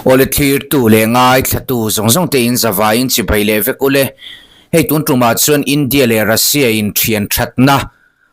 Awle thlirtu leh ngaithlatu zawng zawng te in zavaiin chibai leh vek ule. Hei tun tumah chuan India leh Russia in thian thatna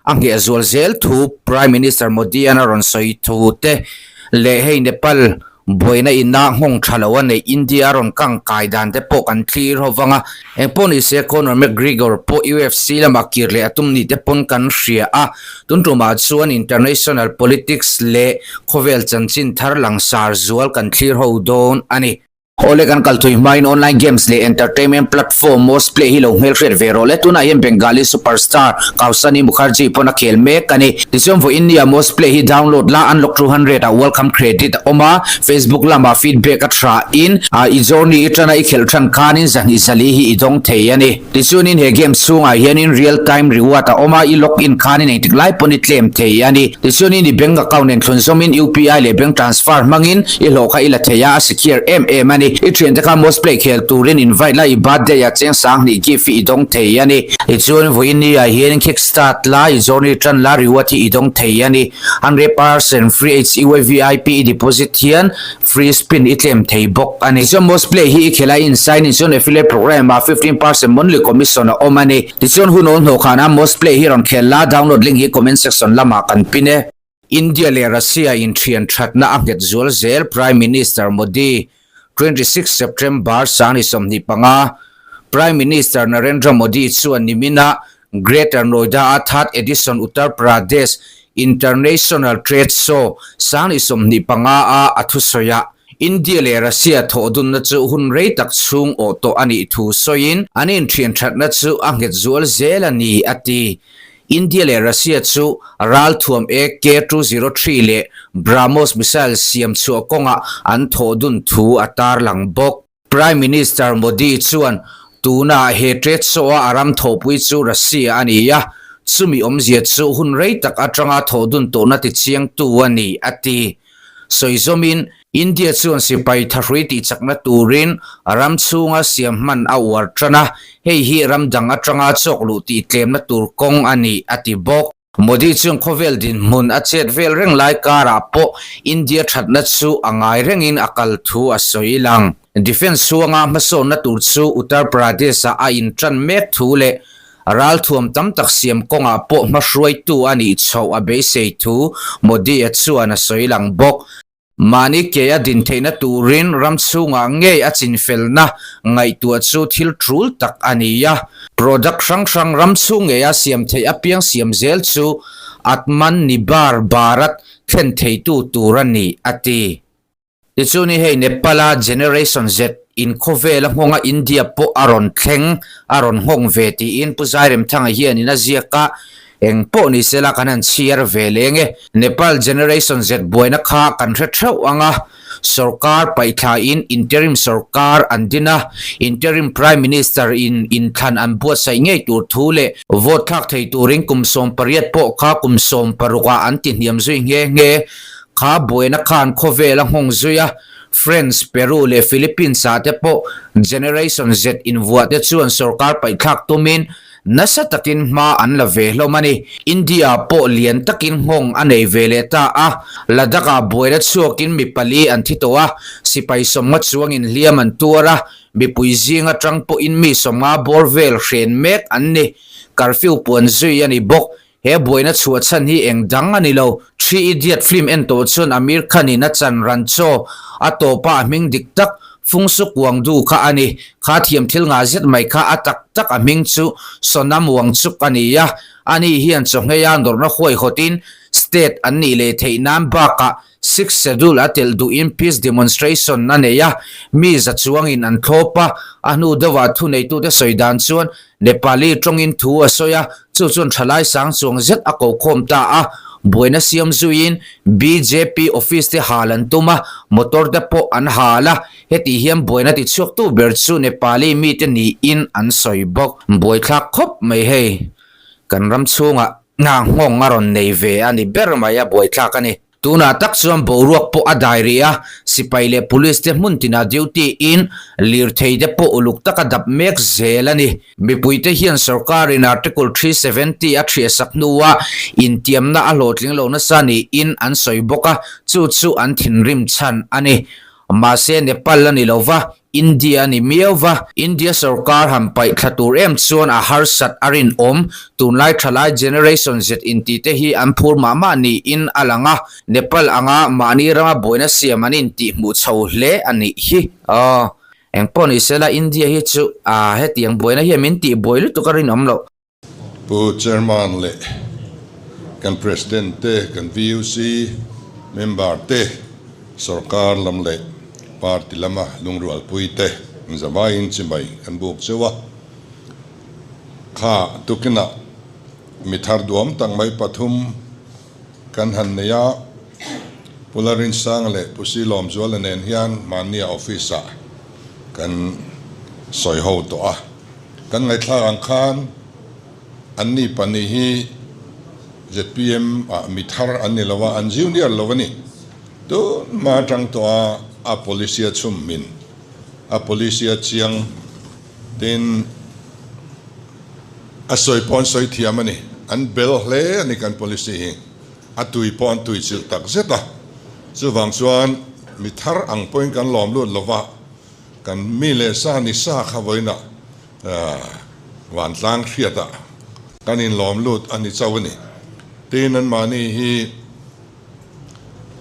a ngheh zual zel thu Prime Minister Modi an a rawn sawi thu te leh hei Nepal buaina ina nghawng tha lo a neih India a rawn kang kai dan te pawh kan thlir ho vang a. Engpawh ni se Conor McGregor pawh UFC lamah kir leh a tum ni te pawn kan hria a. Tun tumah chuan international politics leh khawvel chanchin thar langsar zual kan thlir ho dawn a ni. Awle kan kal thui hmain online games leh entertainment platform Mostplay hi lo hmelhriat ve rawh le. Tunah hian Bengali superstar Kausani Mukherjee pawn a khel mek a ni. Tichuan vawiin nia Mostplay hi download la unlock 200 ah welcome credit a awm a, Facebook lamah feedback a tha in i journey i tana i khelh than khanin zahnih zali hi i dawng thei a ni. Tichuanin he game chhungah hianin real time reward a awm a, i log in khanin engtik lai pawn i claim thei a ni. Tichuanin i bank account nen thlunzawmin UPI leh bank transfer hmangin i hlawh kha i la thei a, a secure em em a ni. I thiante kha Mostplay khel turin invite la, i birthday ah cheng sanghnih gift hi i dawng thei a ni. Tichuan vawiin ni ah hianin kick start la, i journey tan la, reward hi i dawng thei a ni. 100% free HEY VIP i deposit hian Free spin i tlem thei bawk a ni. Tichuan Mostplay hi i khelh a in sign in chuan affiliate program ah 15% monthly commission a awm a ni. Tichuan hun awl hnawh khanah Mostplay hi rawn khel la, download link hi comment section lamah kan pin e. India leh Russia inthian thatna a nghet zual zel Prime Minister Modi 26 September 2025 Prime Minister Narendra Modi chuan niminah Greater Noida-a Third Edition Uttar Pradesh International Trade Show 2025-a a thusawi a, India leh Russia thawhdunna chu hun rei tak chhung awh tawh a nih thu sawiin an inthianthatna chu a nghet zual zel a ni, a ti. India leh Russia chu ralthuam AK-203 leh BrahMos missile siam chhuah kawngah an thawhdun thu a tarlang bawk. Prime Minister Modi chuan tuna he trade show-a a ram thawhpui chu Russia a ni a, chumi awmzia chu hun rei tak atanga thawhdun tawhna tichiangtu a ni, a ti. Sawi zawmin, India chuan sipai thahrui tihchakna turin ram chhunga siam hman a uar tan a, hei hi ram dang atanga chawk luh tihtlemna tur kawng a ni, a ti bawk. Modi chuan khawvel dinhmun a chet vel reng lai karah pawh India thatna chu a ngai rengin a kal thu a sawi lang. Defence chhuanga hmasawnna tur chu Uttar Pradesh-ah a intan mek thu leh ralthuam tam tak siam kawngah pawh hmahruaitu a nih chhoh a beisei thu Modi-a chuan a sawi lang bawk. Mahni ke a din theihna turin ram chhungah ngei a chinfelna ngaihtuah chu thil tul tak a ni a. Product hrang hrang ram chhung ngeia siam theih apiang siam zel chu Atmanirbhar Bharat thlen theitu tur a ni, a ti. Tichuan hei Nepal-a Generation Z in khawvela nghawnga India pawh a rawn thleng, a rawn nghawng ve tiin Pu Zairemthanga hianin a ziak a. Eng pawh ni sela kan han chhiar ve leng e. Nepal Generation Z buaina kha kan hre theuh ang a, sorkar paihthlain interim sorkar an din a, interim Prime Minister in inthlan an buatsaih ngei tur thu leh vote thlak thei turin kum 18 pawh kha kum 16 ah an ti hniam zui nghe nghe. Kha buaina khan khawvel a nghawng zui a, France, Peru leh Philippines ah te pawh Generation Z invuah te chuan sorkar paihthlak tumin Nasa takin hma an la ve hlawm a ni. India pawh lian takin nghawng a nei ve leh ta a, Ladakh-ah buaina chhuakin mi pali an thi tawh a, sipai sawmnga chuangin hliam an tuar a, mipui zing atang pawhin mi sawmnga bawr vel hren mek an ni. Curfew puan zui a ni bawk. He buaina chhuah chhan hi eng dang a ni lo. Three Idiot film en tawh chuan Amir Khan-in a chan ran chaw a tawpa a hming dik tak Fungsu Kuangdu kha a ni. Kha thiam thil ngah zet mai kha a tak tak a hming chu Sonam Wangchuk a ni a. Ani hian chawhngheia nawrhna huaihawtin state an nih leh theih nan bakah Sixth Schedule a telh duhin peace demonstration a nei a, mi za chuangin an thlawp a. A hnu deuhah thuneitute sawi dan chuan Nepali tawngin thu a sawi a, chu chuan thalai sang chuang zet a ko khawm ta a. Buaina siam zuiin bjp office te hal an tum a, motor te pawh an hal a. Heti hian buaina tichhuaktu ber chu Nepali mite niin an sawi bawk. Buaithlak khawp mai hei, kan ram chhungah hna nghawng a rawn nei ve a ni ber mai a, buaithlak a ni. Tunah tak chuan boruak pawh a dai rih a, sipai leh police te hmun tinah duty in lirthei te pawh uluk taka dap mek zel a ni. Mipuite hian sorkarin Article 370 a thiahsak hnua intiamna a hlawhtling lo nasa niin an sawi bawk a, chu chu an thinrim chhan a ni. Mahse Nepal a ni lo va, India a ni miau va, India sorkar han paih thla tur em chuan a harsat a rinawm. Tunlai thalai Generation Z intih te hi an phur mah mah niin a lang a, Nepal anga mahni rama buaina siam an intihhmuh chho hle a nih hi. Aw, engpawh ni sela India hi chu a hetiang buaina hian min tihbuai lutuk a rinawm loh. Pu Chairman leh kan President te, kan VUC member te, sorkar lam leh party lama lungrualpui te zavaiin chimai kan buk cheu a. Kha tukinah mi thar duam tak mai pathum kan han nei a, Pu Larinsanga leh Pu Silawmzuala nen hian mahnia office ah kan sawi ho tawh a. Kan ngaihthlak ang khan anni pahnih hi zpm ah mi thar an ni lo a, an junior lo a ni. Tun hma atang tawh a a policy a chhum hmin, a policy a chiang tin a sawi pawh an sawi thiam a ni. An bel hle a ni kan policy hi. A tui pawh an tui chilh tak zet a. Chuvang chuan mi thar ang pawhin kan lawm lut lo va. Kan mi leh sa ni sa kha vawiinah vantlang hriatah kan inlawm lut a ni chauh a ni. Tin, anmahni hi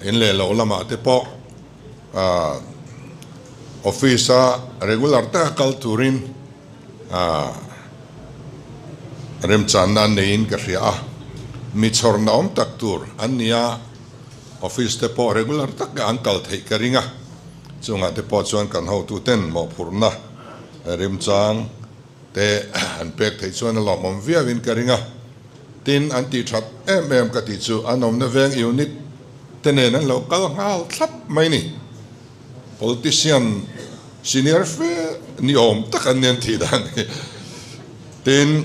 in leh loh lamah te pawh office-a regular taka kal turin remchanna an neiin ka hria a. Mi chhawrna awm tak tur an ni a, office te pawh regular taka an kal theih ka ring a. Chungah te pawh chuan kan hotuten mawhphurhna remchang te an pek theih chuan a lawmawm viauin ka ring a. Tin, an tih that em em ka tih chu an awmna veng unit te nen an lo kal nghal thlap mai ni. Politician senior fe ni awm tak an ni an tih dan hi. Tin,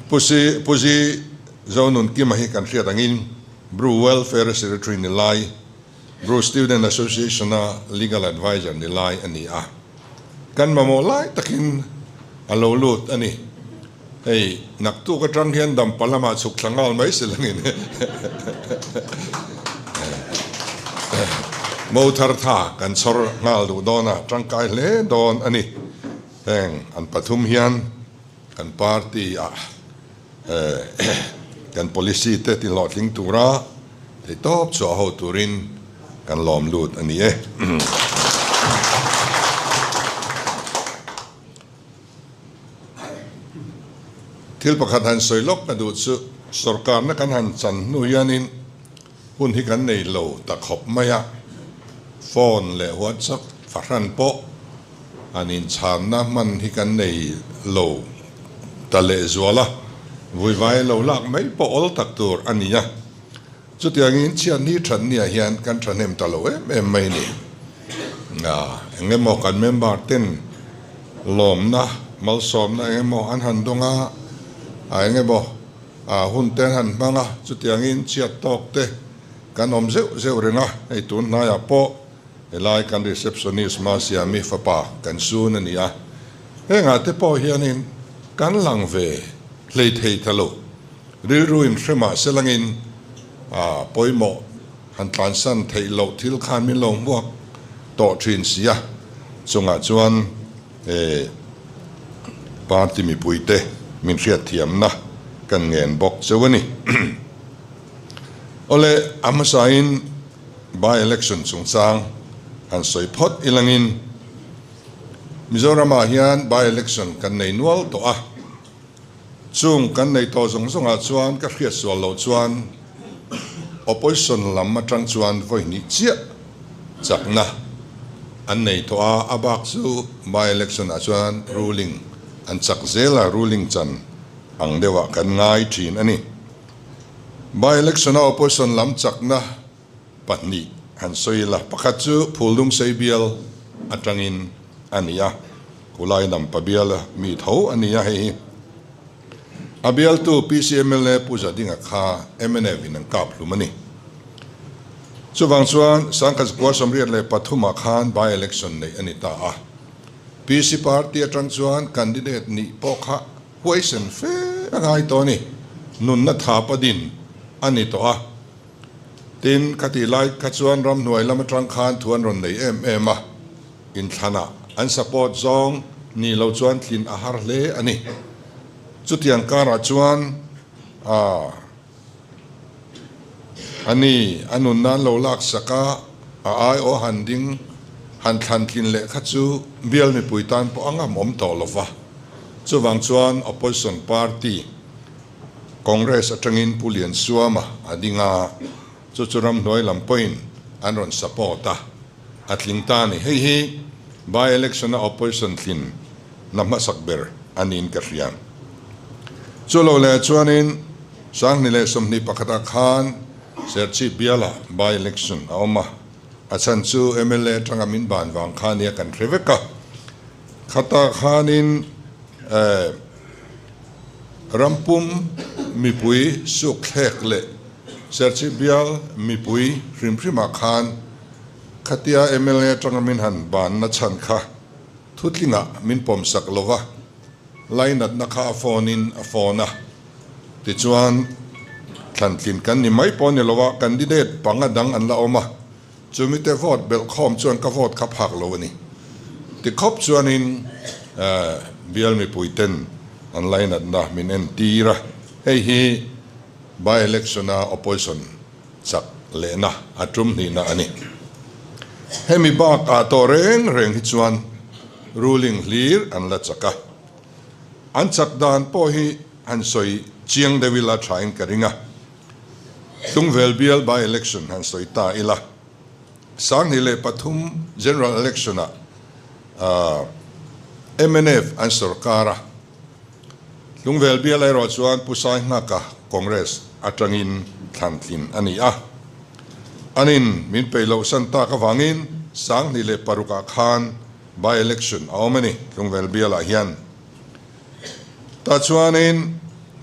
Pu Si Pu Zi Zonunkima hi kan hriat angin Bru Welfare Secretary ni lai Bru Student Association-a Legal Adviser ni lai a ni a, kan mamawh lai takin a lo lut a ni. Hei, naktuk atang hian dampa lamah chhuk thla nghal mai si langin mo thar tha kan chhawr nghal duh dawn a, tangkai hle dawn a ni. Heng an pathum hian kan party-ah Kan policy te ti hlawhtling tura theihtawp chhuah ho turin kan lawm lut a ni e. Thil pakhat han sawi lawk ka duh chu sorkarna kan han chan hnu hianin hun hi kan nei lo ta khawp mai a, phone leh WhatsApp fahran pawh An inchhanna hman hi kan nei lo ta lehzual a, vuivai lo lak mai pawh awl tak tur a ni a. Chutiangin chhiatni thatniah hian kan thahnem ta lo em em mai ni. Eng emaw kan member ten lawmna, malsawmna eng emaw an han dawng a, eng emaw hun te an han hmang a, chutiangin chhiat tawk te kan awm zeuh zeuh reng a, hei tun hnaiah pawh Helai kan receptionist Masiami fapa kan sun a ni a, hengah te pawh hianin kan lang ve hlei thei ta lo. Rilru in hre mah se langin a pawimawh han tlansan theih loh thil khan min lo hmuak tawh thin si a, chungah chuan he party mipuite min hriatthiamna kan ngen bawk cheu a ni. Awle, a hmasain By election chungchang han sawi phawt ilangin Mizoramah hian by election kan nei nual tawh a, chung kan nei tawh zawng zawngah chuan ka hriat sual loh chuan opposition lam atang chuan vawi hnih chiah chakna an nei tawh a, a bak chu by election ah chuan ruling an chak zel a, ruling chan ang deuhah kan ngai thin a ni. By election a opposition lam chakna pahnih han sawi ila, pakhat chu Phuldung sei bial atangin a ni a, Kulai Nampa bial a mi tho a ni a hei hi. A bialtu PC mla Pu Zadinga kha mnf in an kap hlum a ni. Chuvang chuan Sangkhat Zakua 83 ah khan by election neih a ni ta a. PC party atang chuan candidate nih pawh kha Huaisen fe a ngai tawh a ni. Nunna thap a din a ni tawh a. Tin, khatih lai kha chuan ramhnuai lam atang khan thu an rawn nei em em a, inthlanah an support zawng ni lo chuan tlin a har hle a ni. Chutiang karah chuan a a ni, a nun nan lo lak sak a, a aiawh han ding han thlan tlin leh kha chu bial mipui tan pawh a ngamawm tawh lo va. Chuvang chuan opposition party Congress atangin Pu Liansuama a ding a, chu chu ramhnuai lam pawhin an rawn support a, a tling ta a ni. Hei hi by election a opposition tlin na hmasak ber a niin ka hria. Chu lo leh chuanin 2021 ah khan Serchhip biala by election a awm a, a chhan chu mla atanga min ban vang kha nia kan hre vek a. Khatah khanin eh. Rampum mipui sukthlek leh Serchhip bial mipui hrim hrimah khan khatia mla atanga min han banna chhan kha thutlingah min pawmsak lo va, lainatna kha a phone in a phone a. Tichuan, thlantlin kan ni mai pawh ni lo a, candidate panga dang an la awm a, Chumite vote belh khawm chuan ka vote kha phak lo a ni. Ti khawp chuanin bial mipuiten an lainatna min entir a, hei hi by-election-a opposition chak lehna a tum hnihna a ni. Hemi bakah tawh reng reng hi chuan ruling hlir an la chak a, an chak dan pawh hi han sawi chiang deuh ila thain ka ring a. Tlungvel bial by election han sawi ta ila, 2003 general election ah mnf an sorkar a, Tlungvel bial erawh chuan Pu Sainghaka Congress atangin thlantlin a ni a. Anin min peih loh san tak avangin 2006 ah khan by election a awm a ni Tlungvel bialah hian. Tah chuanin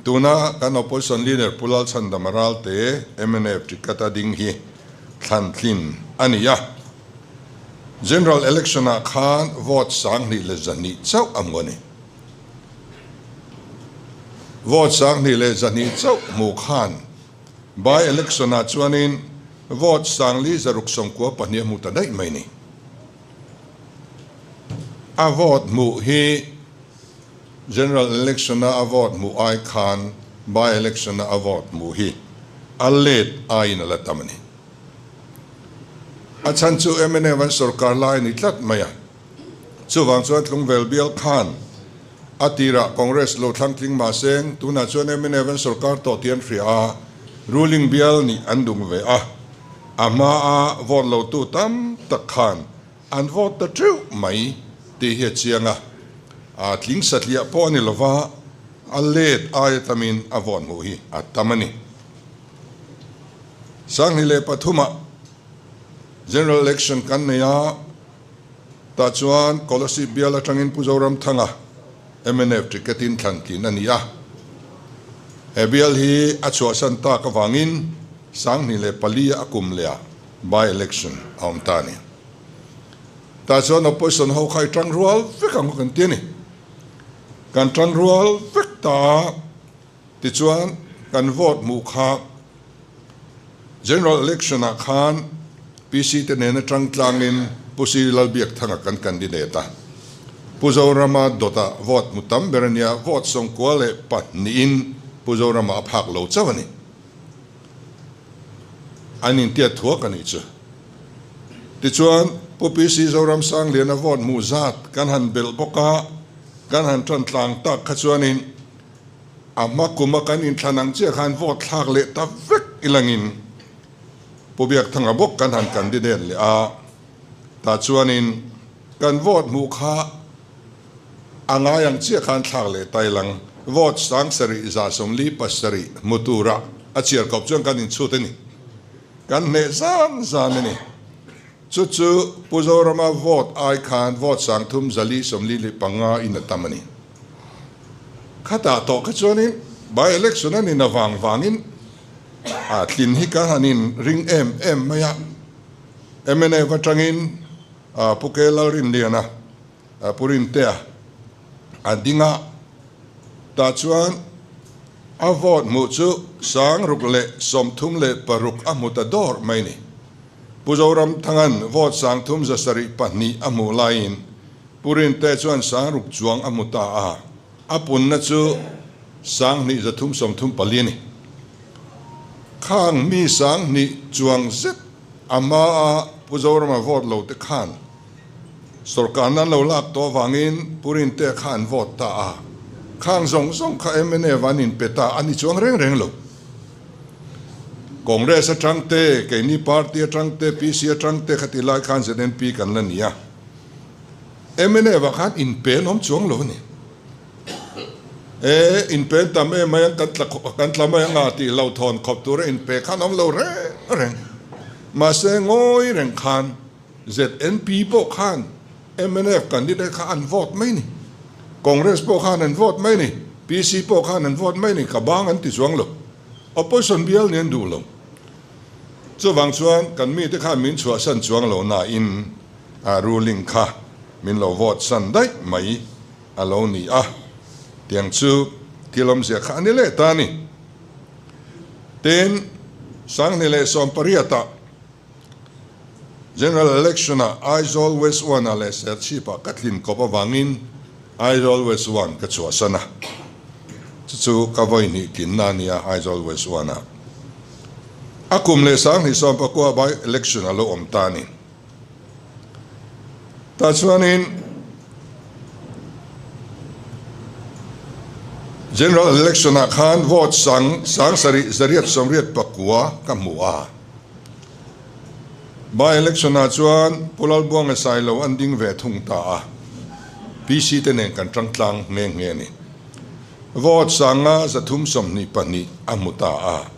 tuna kan Opposition Leader Pu Lalchhandama Ralte mnf ticket a ding hi thlantlin a ni a. General Election ah khan vote 2102 chauh a hmu a ni. Vote 2102 chauh hmu khan by election ah chuanin vote 5694 a hmu ta daih mai ni. A vote hmuh hi General Election a a vote hmuh ai khan By Election a a vote hmuh hi a let aiin a la tam a ni. A chhan chu mnf an sorkar lai a ni tlat mai a. Chuvang chuan Tlungvel bial khan a tirah Congress lo thlang tling mahse tunah chuan mnf an sorkar tawh tih an hria a, ruling bial nih an dung ve a. A hmaa vote lotu tam tak khan an vote ta teuh mai tih hi a chiang a, a tling satliah pawh a ni lova, a let aia tamin a vote hmuh hi a tam a ni. 2003ah General Election kan nei a, tah chuan Kolasib bial atangin Pu Zoramthanga mnf ticket in thlan tlin a ni a. He bial hi a chhuahsan tak avangin 2004 a kum leh ah by election a awm ta a ni. Tah chuan opposition ho kha i tang rual vek ang kan ti a ni. Kan tang rual vek ta a, tichuan kan vote hmuh kha General election ah khan PC te nena tang tlangin Pu Si Lalbiakthanga kan candidate a. Pu Zorama dawtah vote hmu tam ber a nia, vote 92 in Pu Zorama a phak lo chauh a ni. An intiat thuak a nih chu. Tichuan Pu PC Zoram Sangliana vote hmuh zat kan han belh bawk a, kan han tan tlang tak kha chuanin A hma kuma kan inthlan ang chiah khan vote thlak leh ta vek ilangin Pu Biakthanga bawk kan han candidate leh a, tah chuanin kan vote hmuh kha a ngai ang chiah khan thlak leh ta ilang vote 7147 hmu tura a chhiar kawp chuan kan inchhut a ni. Kan hneh zan zan a ni. Chu chu Pu Zorama vote ai khan vote 3445 in a tam a ni. Khatah tawh kha chuanin by election a nin avang vangin a tlin hi ka han in ring em em mai a. Mnf atangin Pu Ke Lalrinliana, Pu Rintea a ding a, tah chuan. A vote hmuh chu 636 a hmu ta dawr mai ni. Pu Zoramthanga'n vote 3702 a hmuh laiin Pu Rinte chuan 6000 chuang a hmu ta a, a punna chu 2334 a ni. Khang mi 2000 chuang zet a hmaa Pu Zorama vote lo te khan Sorkarna an lo lak tawh avangin Pu Rintea kha an vote ta a, khang zawng zawng kha mnf an inpe ta a ni chuang reng reng lo. Congress atang te, keini party atang te, PC atang te khati lai khan ZNP kan la ni a, mnf ah khan inpe an awm chuang lo a ni. E, inpe an tam em mai ang, kan tla kan tla mai ang a tih lo thawn khawp tura inpe khan awm lo reng reng. Mahse ngawi reng khan ZNP pawh khan mnf candidate kha an vote mai ni. Congress pawh khan an vote mai ni. PC pawh khan an vote mai ni. Ka bang an ti chuang lo. Opposition bial nih an duh lo. Chuvang chuan kan mite khan min chhuahsan chuang lo nain a ruling kha min lo vote san daih mai a lo ni a. Tiang chu thil awmzia kha a ni leh ta a ni. Tin, 2018 ah General Election ah Aizawl West One ah leh Serchhip ah ka tlin kawp avangin Aizawl West One ka chhuahsan a. Chu chu ka vawi hnih tlinna a nia Aizawl West One ah. A kum leh 2019 by election a lo awm ta a ni. Tah chuanin General Election ah khan vote sang 7889 ka hmu a. By election ah chuan Pu Lalbuanga Sailo an ding ve thung ta a, PC te nen kan tang tlang nghe nghe a ni. Vote 5322 a hmu ta a,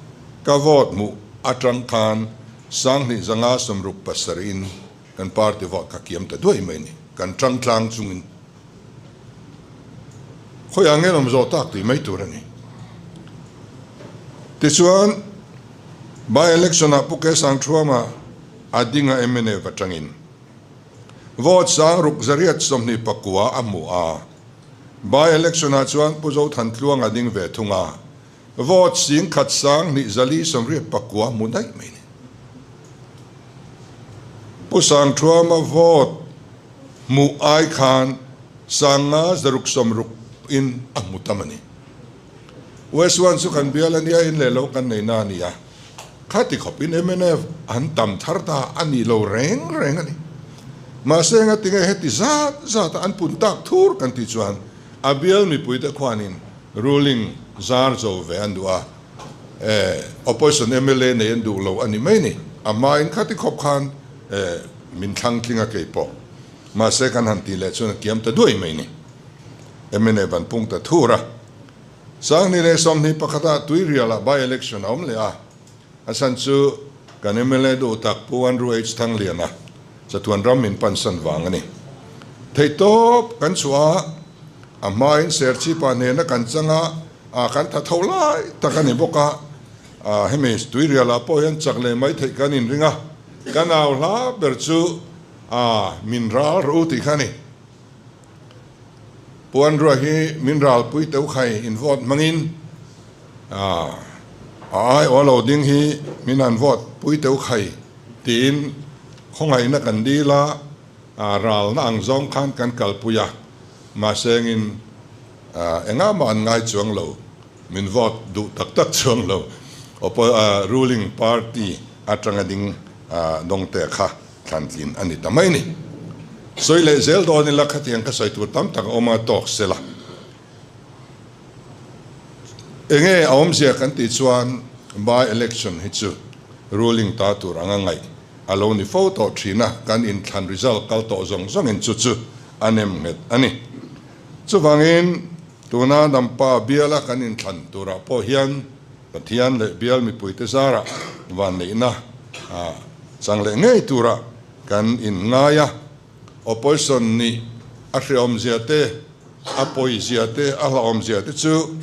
ka vote hmuh atang khan 2567 in kan party vote kha kiam ta duai mai a ni. Kan tang tlang chungin khawiah nge awm zawh tak tih mai tur a ni. Tichuan, by election ah Pu Kesang Thuama a ding a mnf atangin vote 6829 a hmu a. By election ah chuan Pu Zothan Tluang a ding ve thung a, vote 1489 hmu daih mai a ni. Pu Sangthuama vote hmuh ai khan 5600 in a hmu tam a ni. West One chu kan bial a nia, in leh lo kan nei na a ni a. Khati khawpin mnf an tam thar ta a ni lo reng reng a ni. Mahse engatinge heti zat zat a an pun tak thur kan tih chuan a bial mipuite khuanin ruling zar zo ve an duh a, opposition mla nei an duh lo a ni mai ni. A hmain khati khawp khan min thlang tling a kei pawh. Mahse kan han tih leh chuan a kiam ta duai mai ni. Mnf an pung ta thur a. 2021 ah Tuirial ah by election a awm leh a, a chhan chu kan mla duh tak Pu Andrew H Thangliana chatuan ram min pansan vang a ni. Theihtawp kan chhuah a, a hmain Serchhipa hnena kan chang a, a kan tha tho lai tak a ni bawk a, a hemi Tuirial ah pawh hian chak leh mai theih kan inring a, kan au hla ber chu a min ral rawh u tih kha a ni. Puanrua hi min ralpui teuh khai in vote hmangin a ai aw lo ding hi min han vote pui teuh khai tiin khawngaihna kan dil a, ralna ang zawng khan kan kalpui a, mahse engin engah mah an ngai chuang lo, min vote duh tak tak chuang lo, ruling party atanga ding dawngte kha. Thlantlin a ni ta mai ni. Sawi leh zel dawn ila khatiang ka sawi tur tam tak a awm a tawk sela. Enge a awmzia kan tih chuan by election hi chu ruling ta tur anga ngaih a lo ni fo tawh thin a, kan inthlan result kal tawh zawng zawngin chu chu a nem nghet a ni. Chuvangin tuna Dampa biala kan inthlan turah pawh hian Pathian leh bial mipuite zarah vanneihna chang leh ngei tura kan inngai a, opposition nih a hreawmzia te, a pawizia te, a hlauhawmzia te chu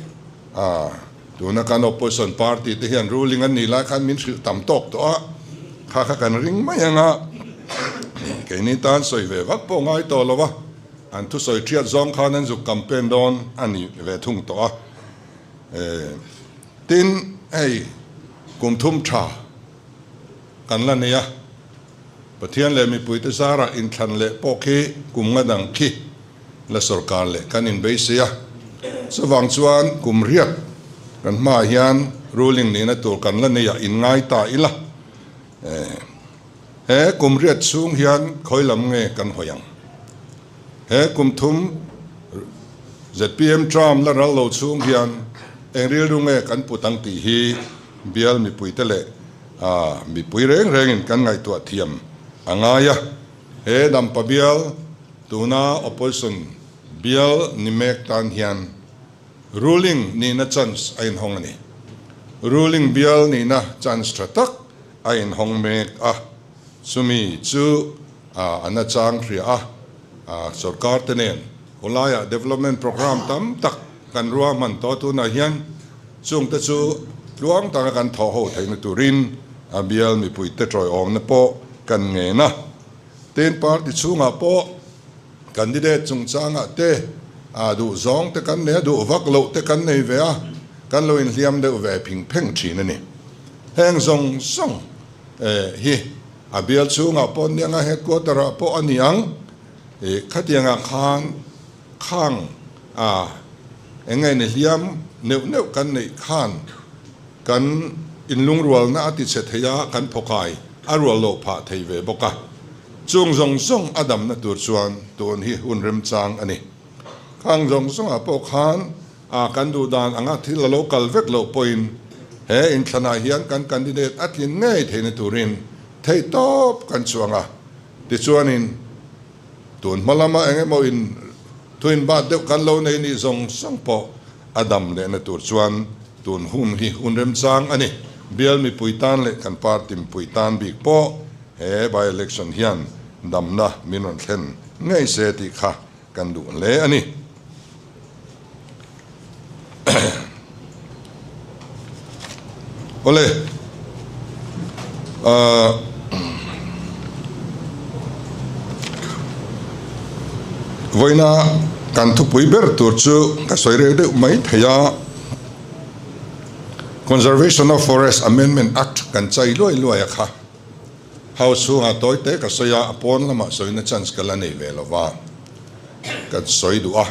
tuna kan opposition party te hian ruling an nih lai khan min hrilh tam tawk tawh a, kha kha kan ring mai ang a, keini tan sawi ve vak pawh ngai tawh lo a, an thusawi thiat zawng khan an zuk campaign dawn a ni ve thung tawh a. Tin, hei kum thum tha kan la nei a, Pathian leh mipuite zarah inthlan leh pawh khi kum nga dang khi la sorkar leh kan inbeisei a. Chuvang chuan kum riat kan hmaah hian ruling nihna tur kan la nei a, inngai ta ila. He kum riat chhung hian khawi lam nge kan hawi ang? He kum thum zpm term la ral lo chhung hian eng rilru nge kan put ang tih hi bial mipuite leh mipui reng rengin kan ngaihtuah thiam a ngai a. He Dampa bial tuna opposition bial ni mek tan hian ruling nihna chance a inhawng a ni. Ruling bial nihna chance tha tak a inhawng mek a, chumi chu a nachang hria a, sorkar te nen khawlaiah development programme tam tak kan ruahman tawh tunah hian chungte chu tluang taka kan thawh ho theihna turin a bial mipuite tawiawmna pawh kan ngen a. Tin, party chhungah pawh candidate chungchangah te duh zawng te kan nei a, duh vak loh te kan nei ve a, kan lo inhliam deuh ve phing pheng thin a ni. Heng zawng zawng hi a bial chhungah pawh aniang a, headquarter ah pawh a ni ang. Khatiangah khan khang a eng nge ni hliam neuh neuh kan neih khan kan inlungrualna a tichhe thei a, kan phawkai a rual loh phah thei ve bawk a. Chung zawng zawng a damna tur chuan tun hi hun remchang a ni. Khang zawng zawngah pawh khan A kan duh dan anga thil a lo kal vek loh pawhin he inthlanah hian kan candidate a tlin ngei theihna turin theihtawp kan chuang a. Tichuanin tun hma lama eng emaw in thuin bat deuh kan lo nei nih zawng zawng pawh a dam lehna tur chuan tun hun hi hun remchang a ni. Bial mipui tan leh kan party mipui tan bik pawh he by-election hian damna min rawn thlen ngei se tih kha kan duh hle a ni. Awle, ahh vawiina kan thupui ber tur chu ka sawi reu deuh mai thei a, Conservation of Forest Amendment Act kan chai luai luai a kha. House chhungah tawi te ka sawi a, a pawn lamah sawina chance ka la nei ve lo va, ka sawi duh a,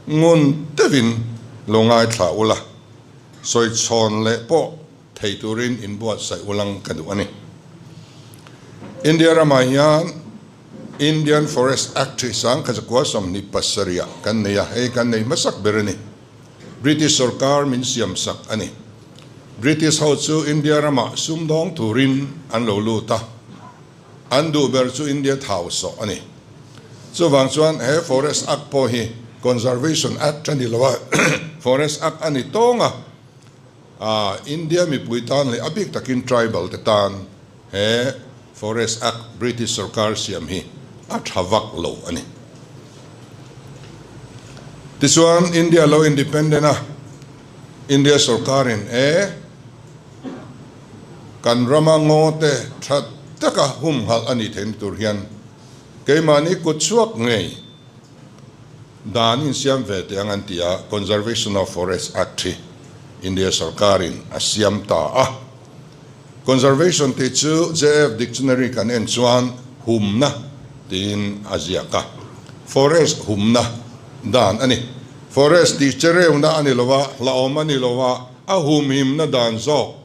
ngun deuhin lo ngaithla ula, sawi chhawn leh pawh thei turin inbuatsaih ulang ka duh a ni. India ramah hian Indian Forest Act hi sangkhatzakua 27 ah kan nei a, hei kan nei hmasak ber a ni. British sorkar min siamsak a ni. British ho chu India ramah sumdawng turin an lo lut a, an duh ber chu India thau sawh a ni. Chuvang chuan he Forest Act pawh hi Conservation Act a ni lo a, Forest Act a ni tawng a, India mipui tan leh a bik takin tribal te tan he Forest Act British sorkar siam hi a tha vak lo a ni. Tichuan India lo independent a, India sorkarin e kan rama ngaw te tha taka humhalh a nih theihna tur hian keimahni kut chhuak ngei dan insiam ve teh ang an ti a, Conservation of Forest Act hi India sorkarin a siam ta a. Conservation tih chu JF Dictionary kan en chuan humna tiin a ziak a, forest humna dan a ni. Forest tih che reuna a ni lo a, hlauhawm a ni lo a, a humhimna dan zawk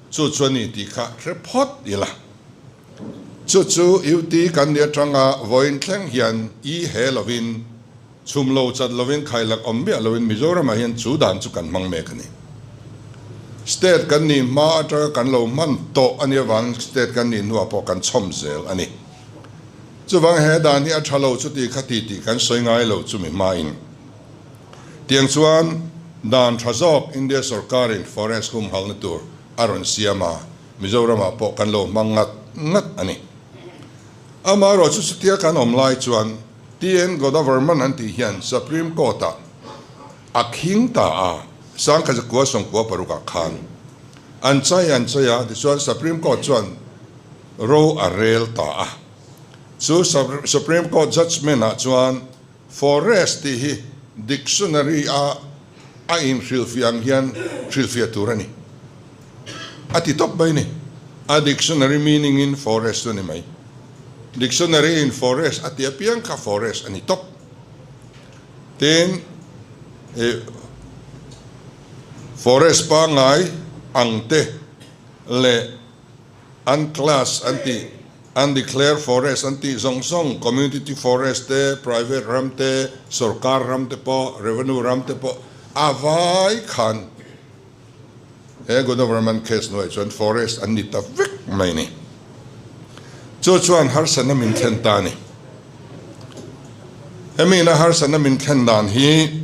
chu chu a ni tih kha hre phawt ila. Chu chu UT kan ni atanga vawiin thleng hian i he lovin, chhum lo chat lovin, khailak awm miah lovin Mizoramah hian chu dan chu kan hmang mek a ni. State kan nih hma atanga kan lo hman tawh a nih avangin state kan nih hnuah pawh kan chhawm zel a ni. Chuvang he dan hi a tha lo chuti kha ti tih kan sawi ngai lo chumi hmain. Tiang chuan dan tha zawk India sorkarin forest humhalna tur a rawn siam a, Mizoramah pawh kan lo hmang ngat ngat a ni. Amaherawh chu chutia kan awm lai chuan TN Godavarman an tih hian Supreme Court-ah a khing ta a, Sangkhazakua sawmkua parukah khan an chai an chai a, tichuan Supreme Court chuan ro a rel ta a. Chu Supreme Court judgement ah chuan forest tih hi dictionary a a inhrilhfiah ang hian hrilhfiah tur a ni. A ti tawp mai ni. A dictionary meaning in forest chu a ni mai. Dictionary in forest a ti apiang kha forest a ni tawp. Tin, ih forest pangngai ang te leh unclass an tih, undeclared forest an tih zawng zawng, community forest te, private ram te, sorkar ram te pawh, revenue ram te pawh a vai khan he Godavarman case hnuaiah chuan forest an ni ta vek mai a ni. Chu chuan harsatna min thlen ta a ni. Hemi ina harsatna min thlen dan hi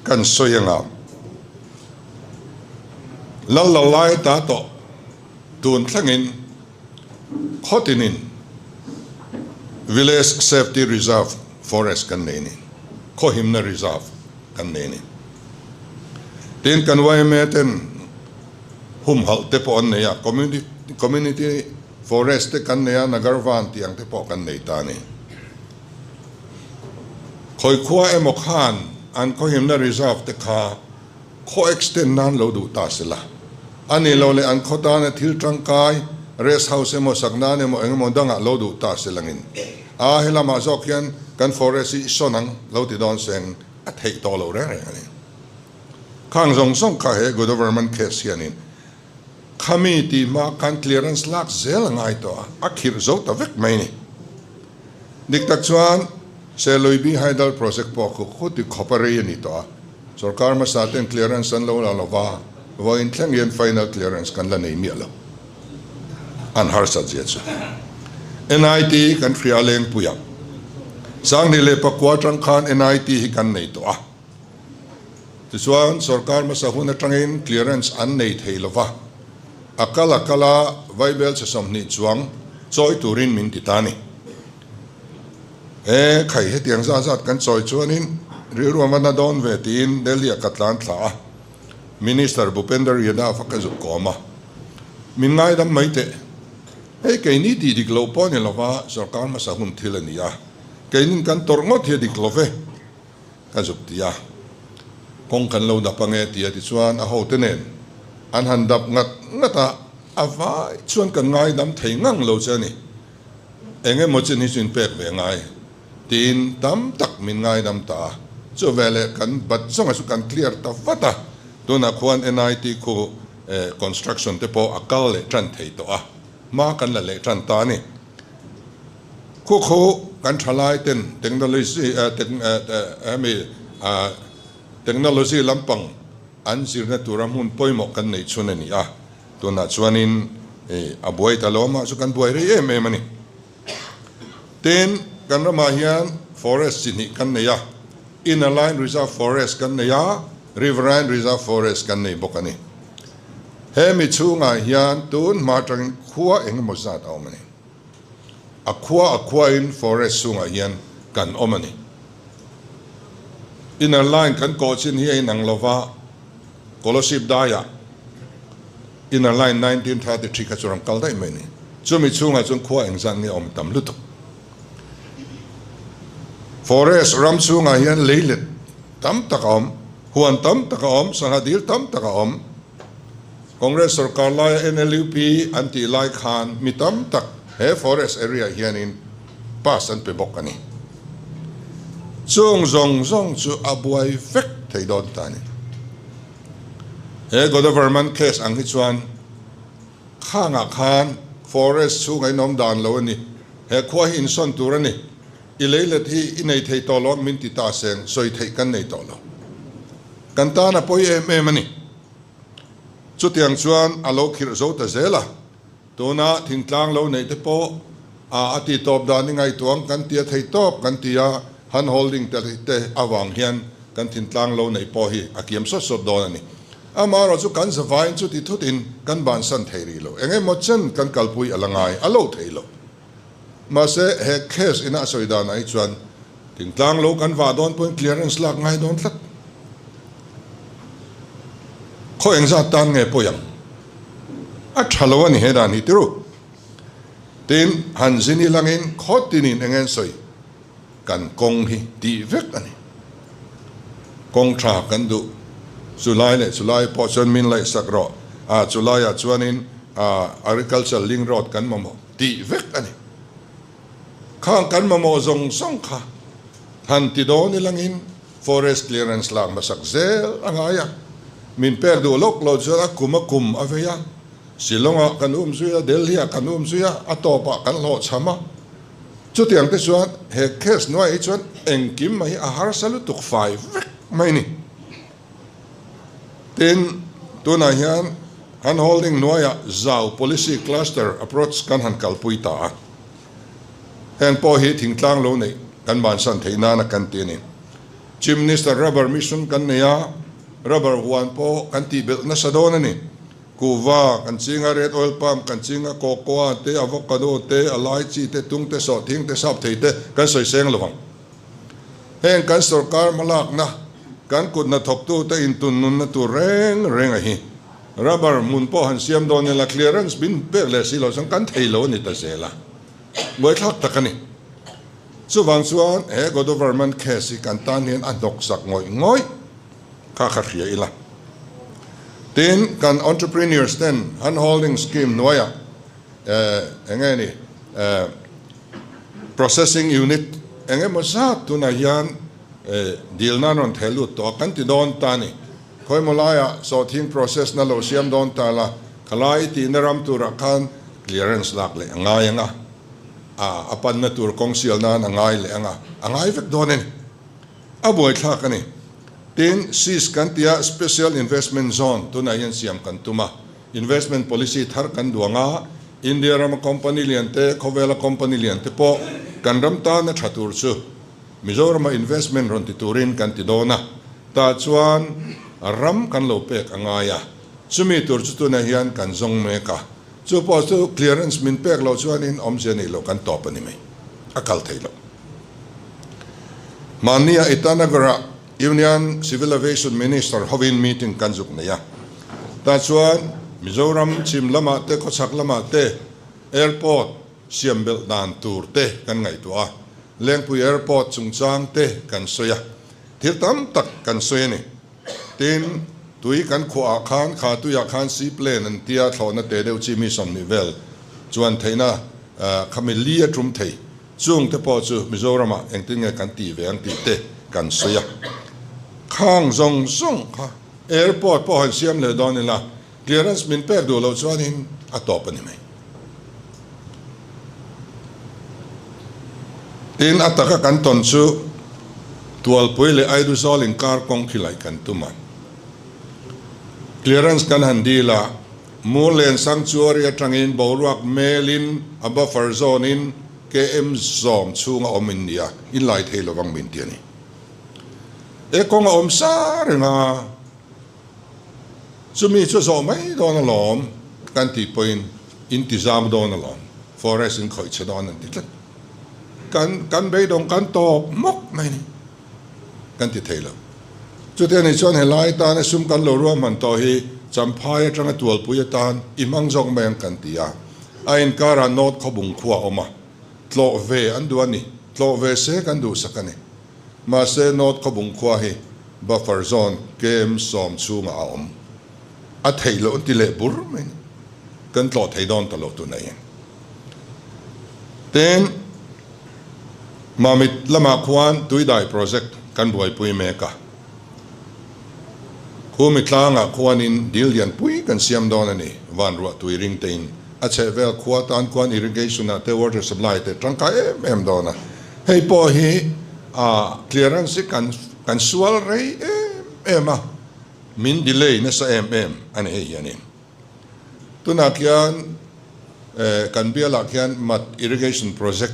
kan sawi anga lal lo lai ta tawh tun thlengin khawtinin Village Safety Reserve Forest kan nei a ni, khawhimna reserve kan nei a ni. Tin kan yma ten humhalh te pawh an nei a, Community Forest te kan nei a, Nagarvan tih ang te pawh kan nei ta a ni. Khawi khua emaw khan an khawhimna reserve te kha khaw extend nan lo duh ta se la, a ni lo leh an khaw tana thil tangkai rest house emaw sak nan emaw eng emaw dangah lo duh ta se langin a helamah zawk hian kan forest hi i sawn ang lo ti dawn seng a theih tawh lo reng reng a ni. Khang zawng zawng kha he Godavarman case hianin Khami tih hma khan clearance lak zel a ngai tawh a, a khirh zo ta vek mai ni. Dik tak chuan Seluibi Hydel Project pawh khu khuti khawp a rei a ni tawh a, sorkar hmasa ten clearance an lo la lo va, vawiin thleng hian final clearance kan la nei miah lo. An harsat zia chu. NIT kan hria lengpui ang. Sanghnih leh pakua atang khan NIT hi kan nei tawh a. Tichuan, sorkar hmasa hun atangin clearance an nei thei lo va, a kal a kal a, Vaibel chhe 20 chuang chawi turin min ti ta a ni. E, khai hetiang zat zat kan chawi chuanin rilru a va na dawn ve tiin Delhi-ah ka tlan thla a, Minister Bhupender Yadav a ka zuk kawm a, Min ngaidam mai teh. Hei keini tih dik loh pawh a ni lo va, sorkar hmasa hun thil a ni a, keinin kan tawrh ngawt hi a dik lo ve. Ka zuk ti a, kawng kan lo dap ange tia tichuan a hote nen an han dap ngat ngat a, a vai chuan kan ngaidam thei ngang lo che a ni. Eng emaw chin hi chu in pek ve ngai tiin tam tak min ngaidam ta a, chu veleh kan bat zawnga chu kan clear ta vat a, tunah khuan NIT khu construction te pawh a kal leh tan thei tawh a, hma kan la leh tan ta a ni. Khu khu kan thalai ten technology hemi technology lampang an zirna tura hmun pawimawh kan neih chhun a ni a, tunah chuanin a buai ta lo amah chu kan buai rei em em a ni. Tin, kan ramah hian forest chi hnih kan nei a, Inner Line Reserve Forest kan nei a, Riverine Reserve Forest kan nei bawk a ni. Hemi chhungah hian tun hma atangin khua engemaw zat a awm a ni. A khua a khuain forest chhungah hian kan awm a ni. Inner line kan kawh chin hi a inang lova, Kolasib daiah inner line 1933 kha chu rawn kal daih mai a ni. Chumi chhungah chuan khua engzat nge awm tam lutuk. Forest ram chhungah hian leilet tam tak a awm, huan tam tak a awm, sangha dil tam tak a awm. Congress sorkar laia NLUP an tih lai khan mi tam tak he forest area hianin pass an pe bawk a ni. Chung zawng zawng chu a buai vek thei dawn ta a ni. He Godavarman case ang hi chuan khangah khan forest chhungah in awm dan lo a ni, he khua hi insawn tur a ni, i leilet hi i nei thei tawh lo min ti ta seng sawi theih kan nei tawh lo. Kan tan a pawi em em a ni. Chutiang chuan a lo khirh zo ta zel a, tuna thingtlang lo neih te pawh a a ti tawp dan i ngaihtuang kan ti a thei tawp kan ti a, hand holding te te avang hian kan thintlang lo neih pawh hi a kiam sawt sawt dawn a ni. Amaherawh chu kan zavaiin chuti thutin kan bansan thei rih lo, eng emaw chen kan kalpui a la ngai a lo thei lo. Mahse he case ina a sawi danah hi chuan thingtlang lo kan vah dawn pawhin clearance lak ngai dawn tlat. Khaw engzat tan nge pawi ang? A tha lo a ni he dan hi tiru. Tin, han zin i langin khaw tinin eng nge an sawi? Kan kawng hi tih vek a ni. Kawng tha kan duh. Chulai leh chulai pawh chuan min laihsak rawh, ah chulaiah chuanin ah agriculture link road kan mamawh tih vek a ni. Khang kan mamawh zawng zawng kha han ti dawn ilangin forest clearance lak hmasak zel a ngai a, min pek duh lawk lo chuan a kum a kum a vei a, Shillong-ah kan um zui a, Delhi-ah kan um zui a, a tawpah kan hlawhchham a. Chutiang te chuan he case hnuaiah hi chuan engkim mai hi a harsa lutuk fai vek mai a ni. Tin, tunah hian han holding hnuaiah zau policy cluster approach kan han kalpui ta a. Heng pawh hi thingtlang lo neih kan bansan theih nana kan ti a ni. Chief Minister Rubber Mission kan nei a, rubber huan pawh kan tihbelh nasa dawn a ni. Kuhva kan ching a, red oil palm kan ching a, cocoa te, avocado te, a lychee te, tung te, sawhthing te, sap thei te kan sawi seng lo ang. Heng kan sorkar hmalakna, kan kut hnathawktute intunnunna tur reng reng a hi. Rubber hmun pawh han siam dawn ila clearance bin pek leh si lo chuan kan thei lo a ni ta zel a, buaithlak tak a ni. Chuvang chuan he Godoverman case hi kan tan hian a hnawksak ngawih ngawih kha kha hria ila. Tin, kan entrepreneurs ten hand holding scheme hnuaiah eng nge ni processing unit eng emaw zat tunah hian dilna an rawn theh lut tawh a, kan ti dawn ta a ni. Khawimaw laiah sawhthing process na lo siam dawn ta la, khalai i tihna ram turah khan clearance lak leh a ngai ang a, a panna tur kawng sial nan a ngai leh ang a, a ngai vek dawn a ni. A buaithlak a ni. Tin, SIS kan tia Special Investment Zone tunah hian siam kan tum a. Investment policy thar kan duang a, India rama company lian te, khawvela company lian te pawh kan ram tana tha tur chu Mizorama investment rawn ti turin kan ti dawn a. Tah chuan ram kan lo pek a ngai a, chumi tur chu tunah hian kan zawng mek a. Chu pawh chu clearance min pek loh chuanin awmzia neih loh kan tawp a ni mai. A kal thei lo. Mahnia Itanagar-ah Union Civil Aviation Minister hovin meeting kan zuk nei a. Tah chuan Mizoram chhim lamah te khawchhak lamah te airport siam belh dan tur te kan ngaihtuah a. Lengpui Airport chungchang te kan sawi a. Thil tam tak kan sawi a ni. Tin, tui kan khuahah khan kha tuiah khan seaplane an tia thlawhna te deuh chi mi 20 vel chuan theihna khami li a tum thei. Chung te pawh chu Mizoramah engtin nge kan tih ve ang tih te kan sawi a. Khang zawng zawng kha airport pawh han siam leh dawn ila clearance min pek duh loh chuanin a tawp a ni mai. Tin, a taka kan tawn chu Tualpui leh Aiduzawl inkar kawng khi laih kan tum a. Clearance kan han dil a, Murlen Sanctuary atangin boruak melin a buffer zone in KM zawm chhunga awm in nia, in lai thei lovang min ti a ni. E kawng a awm sa reng a, chumi chu zawh mai dawn alawm kan tih pawhin in ti zam dawn alawm, forest in khawih chhe dawn an ti tlat. Kan kan beidawng kan tawp mawk mai a ni. Kan ti thei lo. Chuti anih chuan helai tana sum kan lo ruahman tawh hi Champhai atanga tualpui atan i hmang zawk mai ang kan ti a. A inkarah North Khawbung khua a awm a, tlawh ve an duh a ni. Tlawh ve se kan duhsak a ni. Mahse North Khawbung khua hi buffer zone KM 10 chhungah a awm. A theih loh an ti leh bur mai a ni. Kan tlawh thei dawn ta lo tunah hian. Tin, Mamit lamah khuan tuidai project kan buaipui mek a. Khumi tlangah khuanin dil lianpui kan siam dawn a ni, van ruah tui ring tein a chhehvel khua tan khuan irrigation ah te water supply te tangkai em em dawn a. Hei pawh hi a clearance hi kan kan sual rei em em a, min delay nasa em em a ni hei hianin. Tunah khian kan bialah khian Mat Irrigation Project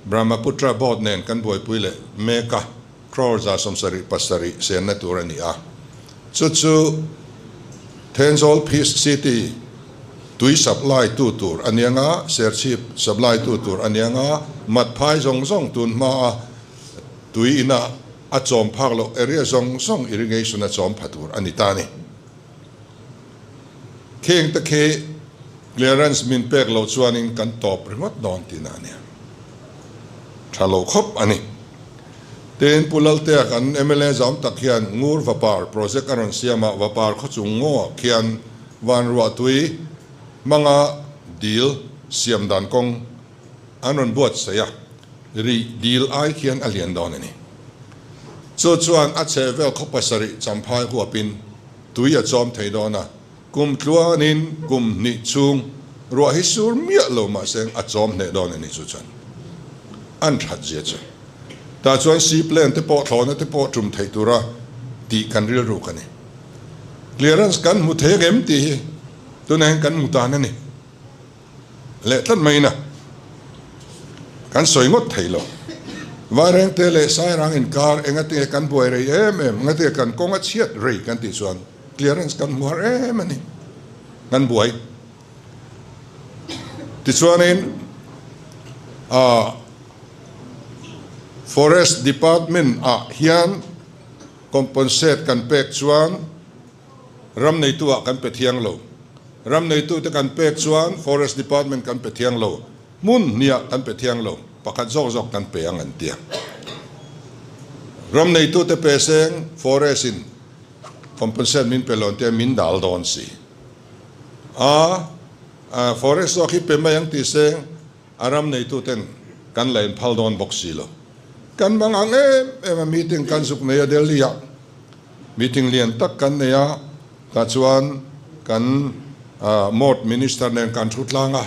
Brahmaputra Board nen kan buaipui leh mek a, crore 77 senna tur a ni a. Chu chu Thenzawl Peace City tui supply tu tur a ni anga, Serchhip supply tu tur a ni anga, Mat phai zawng zawng tun hmaa tui ina a chawm phak loh area zawng zawng irrigation a chawm pha tur a ni ta a ni. Kheng te khi clearance min pek loh chuanin kan tawp ringawt dawn tihna a nia. Tha lo khawp a ni. Tin, Pu Laltea kan mla zam tak hian Ngur Vapar project a rawn siam a, Vapar khawchung ngaw khian Vanruahtui hmanga dil siam dan kawng an rawn buatsaih a, rih dil ai khian a lian dawn a ni. Chu chuan a chhehvel khaw pasarih champhai huapin tui a chawm thei dawn a, kum tluanin kum hnih chhung ruah hi sur miah lo mahse a chawm hneh dawn a ni chu chuan an that zia chu. Tah chuan seaplane te pawh thlawhna te pawh tum theih tura tih kan rilruk a ni. Clearance kan hmu thei angem tih hi tunah hian kan hmu tan a ni. Leh tlat mai ina kan sawi ngawt thei lo. Vairengte leh Sairang inkar engatinge kan buai rei em em, engatinge kan kawng a chhiat rei kan tih chuan clearance kan hmu har em a ni. Kan buai. Tichuanin ah Forest Department ah hian compensate kan pek chuan Ram neitu ah kan pe thiang lo. Ram neitu te kan pek chuan Forest Department kan pe thiang lo. Hmun hniah kan pe thiang lo. Pakhat zawk zawk kan pe ang an tia. Ram neitu te pe seng Forest in compensate min pe lo an tia min dal dawn si. A Forest zawk hi pe mai ang ti seng a ram neitu ten kan la inphal dawn bawk si lo. Kan mang ang em em a meeting kan zuk nei a Delhi ah. Meeting lian tak kan nei a, tah chuan kan Mort Minister nen kan thu tlang a,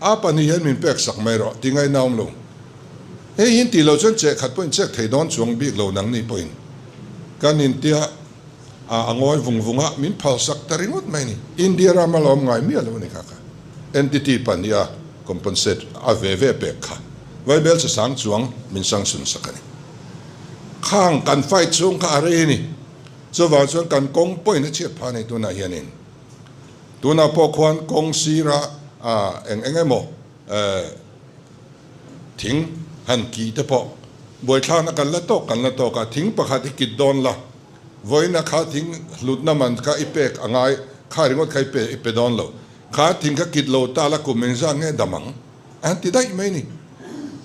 a pahnih hian min pek sak mai rawh ti ngaihna awm lo. Hei hi tih loh chuan cheh khat pawhin chek thei dawn chuang bik lo nang ni pawhin kan intia a ngawi vung vung a, min phal sak ta ringawt mai ni. India rama la awm ngai miah lo a ni kha kha. Entity pahnih a compensate a ve ve pek kha Vaibel che sang chuang min sanction sak a ni. Khang kan fight chhung kha a rei a ni. Chuvang chuan kan kawng pawhin a chhiat phah a ni tunah hianin. Tunah pawh khuan kawng sira eng eng emaw thing han kih te pawh buaithlakna kan la tawk kan la tawk a, thing pakhat i kit dawn la, vawiina kha thing hlutna man kha i pek a ngai, kha ringawt kha i pe i pe dawn lo, kha thing kha kit lo ta la kum engzah nge dam ang? An ti daih mai ni.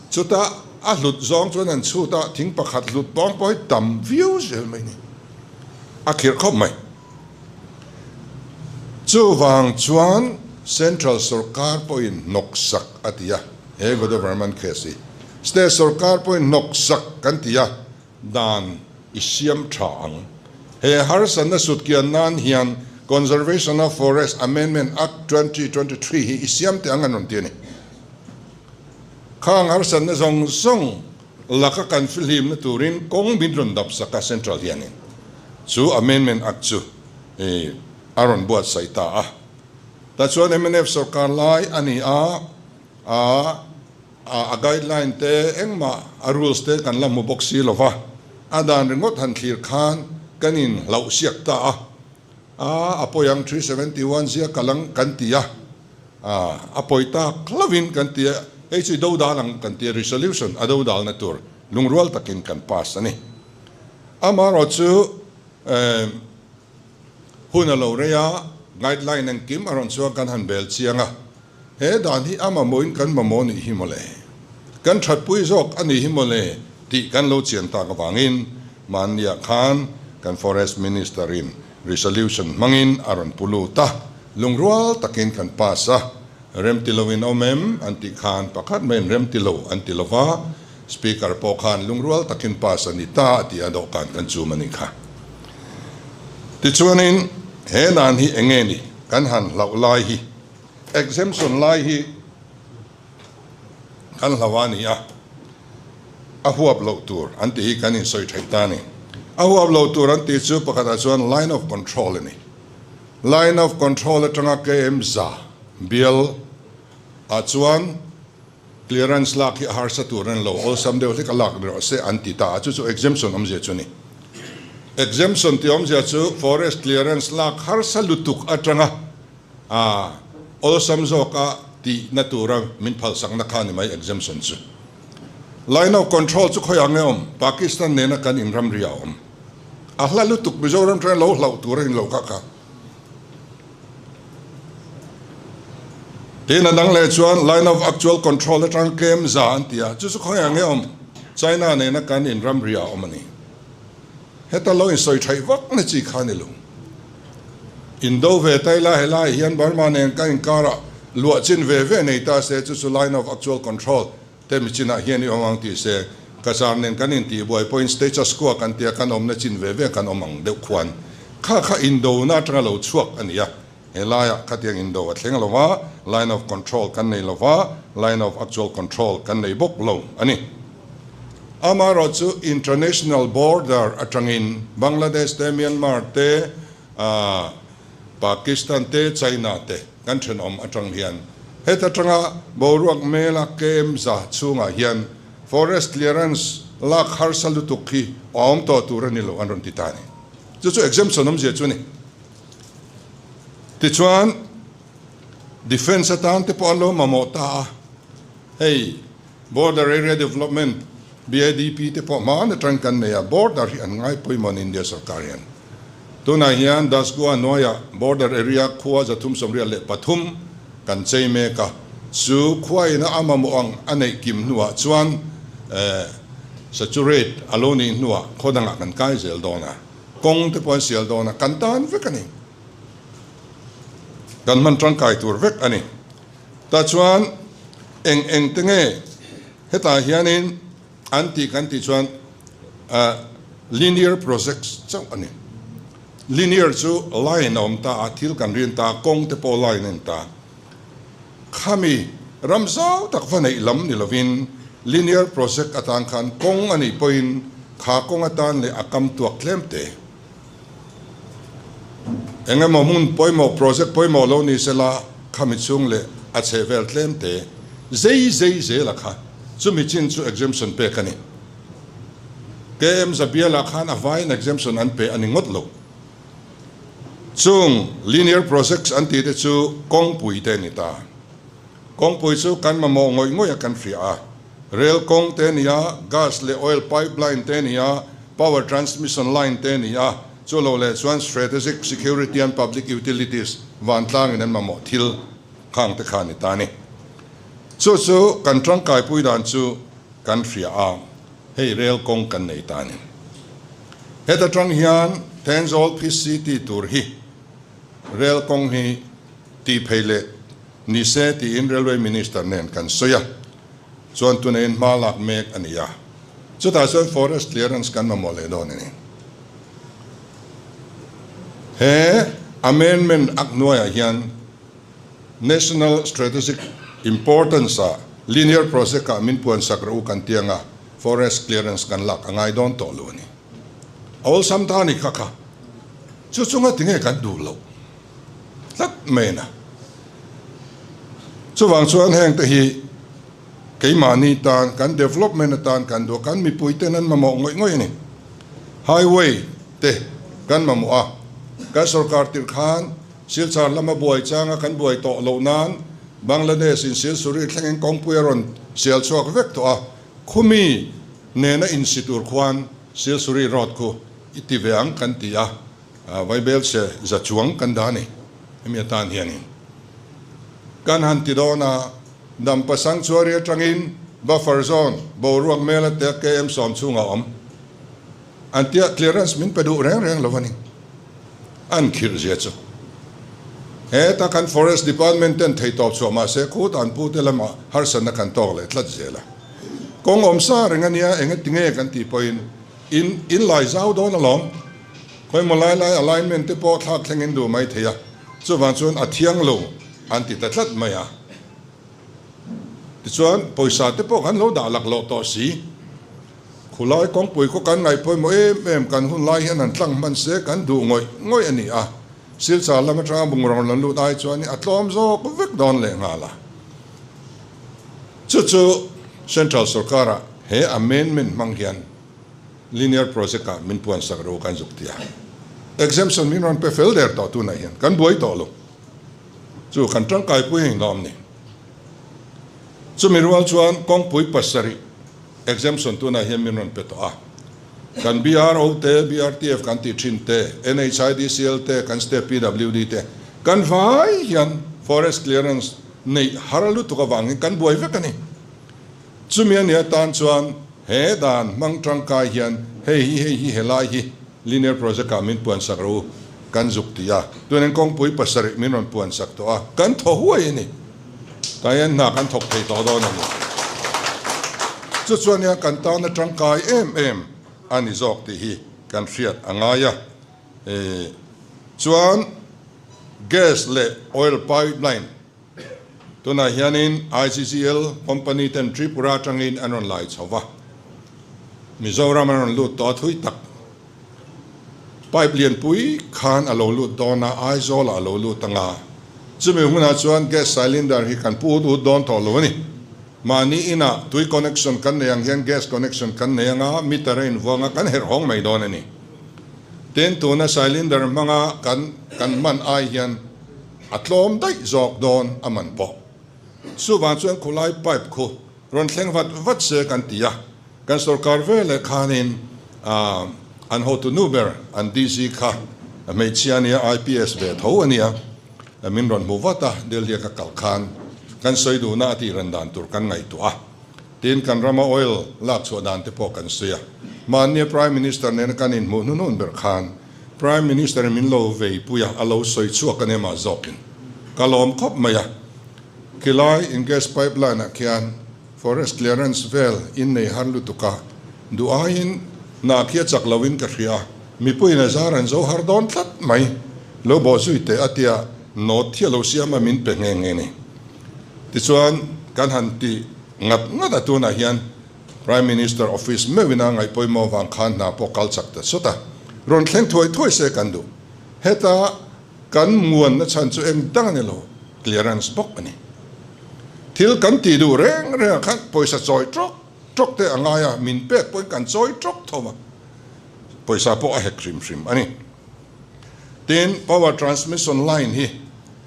Chutah a hlut zawng chuan an chhut a, thing pakhat hlut pawng pawh hi tam viau zel mai ni. A khirh khawp mai. Chuvang chuan Central sorkar pawhin hnawksak a ti a, he Godavarman case hi. State sorkar pawhin hnawksak kan ti a, dan i siam tha ang. He harsatna sutkian nan hian Conservation of Forest Amendment Act 2023 hi i siam teh ang an rawn ti a ni. Khang harsatna zawng zawng laka kan fihlimna turin kawng min rawn dap sak a Central hianin chu Amendment Act chu a rawn buatsaih ta a. Tachuan mnf sorkar lai a ni a, a. A guideline te engmah a rules te kan la hmu bawk si lo va, a dan ringawt han thlir khan kan in hlauh siak ta a, a a pawi ang 371 zia kal ang kan ti a, a pawi tak hlauhin kan ti a, hei chu i do dal ang kan ti a, resolution a do dalna tur lungrual takin kan pass a ni. Amaherawh chu hun a lo rei a, guideline engkim a rawn chuan kan han bel chiang a, He dan hi a mamawhin kan mamawh nih hi mawle, kan thatpui zawk a nih hi mawle tih kan lo chian tak avangin mahniah khan kan Forest Minister-in resolution hmangin a rawn pu lut a, lungrual takin kan pass a, remti loin awm em an tih khan pakhat maiin remti lo an ti lova, Speaker pawh khan lungrual takin pass a ni ta a ti a dawhkan kan chum a ni kha. Tichuanin he dan hi enge ni kan han hlauh lai hi. Exemption lai hi kan hlo a ni a, a huap loh tur an tih hi kan insawi theih ta a ni. A huap loh tur an tih chu pakhatah chuan line of control a ni. Line of control atanga KM za bial ah chuan clearance lak hi a harsa tur a ni lo, awlsam deuh hlek a lak ni rawh se an ti ta a, chu chu exemption awmzia chu a ni. Exemption tih awmzia chu forest clearance lak harsa lutuk atanga A awlsam zawka tihna tura min phalsakna kha ni mai exemption chu. Line of control chu khawiah nge awm? Pakistan nena kan inramri a awm. A hla lutuk Mizoram tana lo hlauh tur a ni lo kha kha. Tin a dang leh chuan line of actual control atang tlem za an ti a, chu chu khawiah nge awm? China nena kan inramri a awm a ni. Heta lo insawi thaih vak na chi kha ni lo. Indo ve ta ila helaiah hian Burma nen kan inkarah luah chin ve ve nei ta se chu chu line of actual control te mi chinah hian i awm ang tih se Cachar nen kan intihbuai pawhin status quo kan tia kan awmna chin ve ve kan awm ang deuh khuan kha kha indona atanga lo chhuak a ni a. He laiah khatiang indo a thleng lo va, line of control kan nei lo va, line of actual control kan nei bawk lo a ni. Amaherawh chu international border atangin Bangladesh te, Myanmar te, Pakistan te, China te kan thenawm atang hian heta tanga boruak mela KM za chhungah hian forest clearance lak harsa lutuk hi a awm tawh tur a ni lo an rawn ti ta a ni. Chu chu exemption awmzia chu a ni. Tichuan, Defence atan te pawh an lo mamawh ta a, hei Border Area Development, BADP, te pawh hmaan atang kan nei a, border hi an ngai pawimawh an India sorkar hian. Tunah hian Dasgua hnuaiah Border Area khua 373 kan chei mek a, chu khua ina a mamawh ang a neih kim hnuah chuan saturate a lo nih hnuah khaw dangah kan kai zel dawn a. Kawng te pawh an sial dawn a, kan tan vek a ni. Kan hman tangkai tur vek a ni. Tah chuan eng eng te nge hetah hianin an tih kan tih chuan linear projects chauh a ni. Linear chu line a awm ta a, thil kan rin ta a, kawng te pawh line a ni ta. Khami ram zau tak va neih lam ni lovin linear project atan khan kawng a nih pawhin kha kawng atan leh a kam tuak tlem te. Eng emaw hmun pawimawh project pawimawh lo ni sela khami chhung leh a chheh vel tlem te zei zei zela kha chumi chin chu exemption pek a ni. KM Zabiala khan a vaiin exemption an pe a ni ngawt lo. Chung linear projects an tih te chu kawngpui te a ni ta. Kawngpui chu kan mamawh ngawih ngawih a kan hria a. Rail kawng te a ni a, gas leh oil pipeline te a ni a, power transmission line te a ni a, chu lo leh chuan strategic security and public utilities vantlangin an mamawh thil khang te kha a ni ta a ni. Chu chu kan tangkaipui dan chu kan hria a. Hei rel kawng kan nei ta a ni. Heta tang hian Thenzawl Phi City tur hi rel kawng hi tih phei leh ni se tiin Railway Minister nen kan sawi a, chuan tuneiin hma lak mek a ni a. Chutah chuan Forest Clearance kan mamawh leh dawn a ni. He Amendment Act hnuaiah hian National Strategic Importance ah Linear Project ah min puan sak rawh u kan ti anga Forest Clearance kan lak a ngai dawn tawh lo a ni. A awlsam ta a ni kha kha. Chu chunga tinge kan duh loh tlat mai na. Chuvang chuan heng te hi keimahni tan kan development atan kan duh a, kan mipui ten an mamawh ngawih ngawih a ni. Highway te kan mamawh a, kan sorkar tirh khan Silchar lama buai changa kan buai tawh loh nan Bangladesh in Silsuri thlengin kawngpui a rawn sial chhuak vek tawh a, khumi nena insi tur khuan Silsuri road khu i ti ve ang kan ti a, Vaibelchhe za chuang kan dah a ni hemi atan hianin. Kan han ti dawn a, Dampa Sanctuary atangin buffer zone boruak mela te KM 10 chhungah a awm. An tia clearance min pe duh reng reng lo a ni. An khirh zia chu. Heta kan Forest Department ten thei tawp chhuah mah se khut an pu te lamah harsatna kan tawk leh tlat zel a. Kawng awm sa reng a nia eng eti nge kan tih pawhin in in lai zau dawn alawm. Khawimaw lai lai alignment te pawh thlak thleng in duh mai thei a, chuvang chuan a thiang lo an ti ta tlat mai a. Tichuan pawisa te pawh kan lo dah laklawh tawh si. Khulai kawngpui khaw kan ngaih pawimawh em em kan hun lai hian han tlang hman se kan duh ngawih ngawih a ni a, Silchar lam atanga bungraw rawn lut ai chuan a tlawm zawk vek dawn leh nghal a. Chu chu Central sorkara he amendment hmang hian Linear Project ah min puan sak ro kan zuk ti a. Exemption min rawn pe fel der tawh tunah hian kan buai tawh lo. Chu kan tangkaipui a inlawm ni. Chumi rual chuan kawngpui pasarih Exemption tunah hian min rawn pe tawh a. Kan BRO te, BRTF kan tih thin te, NHIDCL te, kan state PWD te, kan vai hian forest clearance neih har lutuk avangin kan buai vek a ni. Chumi a nih atan chuan He dan hmang tangkai hian hei hi hei hi helai hi linear project ah min puan sak rawh u kan zuk ti a, tunin kawngpui pasarih min rawn puan sak tawh a, kan thaw huai a ni. Tah hian hna kan thawk thei tawh dawn a ni. Chu chuan nia kan tana tangkai em em a ni zawk tih hi kan hriat a ngai a. Chuan gas leh oil pipeline Tunah hianin ICCL company ten Tripura atangin an rawn lai chho va, Mizoram an rawn lut tawh a thui tak. Pipe lianpui khan a lo lut dawn a, Aizawlah a lo lut anga, chumi hunah chuan gas cylinder hi kan pu ut ut dawn tawh lo a ni. Mahni inah tui connection kan nei ang hian gas connection kan nei anga, meter a invuang a, kan herh hawng mai dawn a ni. Tin, tuna cylinder hmanga kan kan hman ai hian A tlawm daih zawk dawn a man pawh. Chuvang chuan khulai pipe khu rawn thleng vat vat se kan ti a, kan sorkar veleh khanin an hotu nu ber an DC kha hmeichhia a nia IPS ve tho a nia, min rawn hmu vat a, Delhi a ka kal khan kan sawi duhna a tih ran dan tur kan ngaihtuah a, tin kan rama oil lak chhuah dan te pawh kan sawi a, mahnia Prime Minister nena kan inhmuh hnuhnun ber khan Prime Minister in min lo vei pui a, a lo sawi chhuak a nia mah zawkin ka lawm khawp mai a. Khilai in gas pipeline ah khian forest clearance vel in nei har lutuk a, duh aiin hna khi a chak lo in ka hria a, mipuiin a zar an zo har dawn tlat mai, lo bawh zui teh a tia note hi a lo siam a min pe nghe nghe ni. Tichuan kan han ti ngat ngat a tunah hian Prime Minister Office meuhin a ngaih pawimawh vang khan hna pawh kal chak ta sawt a, rawn thleng thuai thuai se kan duh. Heta kan muanna chhan chu eng dang a ni lo, clearance bawk a ni. Thil kan tih duh reng rengah khan pawisa chawi tawk tawk te a ngai a, min pek pawhin kan chawi tawk tho a, pawisa pawh a hek hrim hrim a ni. Tin, power transmission line hi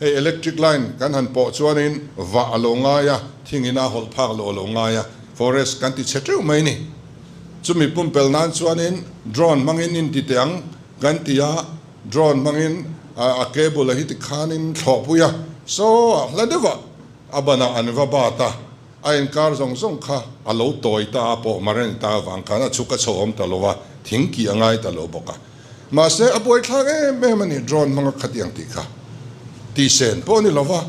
hei electric line kan han pawh chuanin vah a lo ngai a, thingin a hawlh phak loh a lo ngai a, forest kan ti chhe teuh mai ni. Chumi pumpel nan chuanin drone hmangin in ti teh ang kan ti a, drone hmangin a cable a hi tikhanin thlawhpui a, saw ah hla deuhah a banah an va bat a, A inkar zawng zawng kha a lo tawi ta a, pawh mar a ni ta avang khan a chhuk a chho awm ta lo a, thing kih a ngai ta lo bawk a. Mahse, a buaithlak em em a ni, drone hmanga khatiang tih kha tihsen pawh a ni lo va.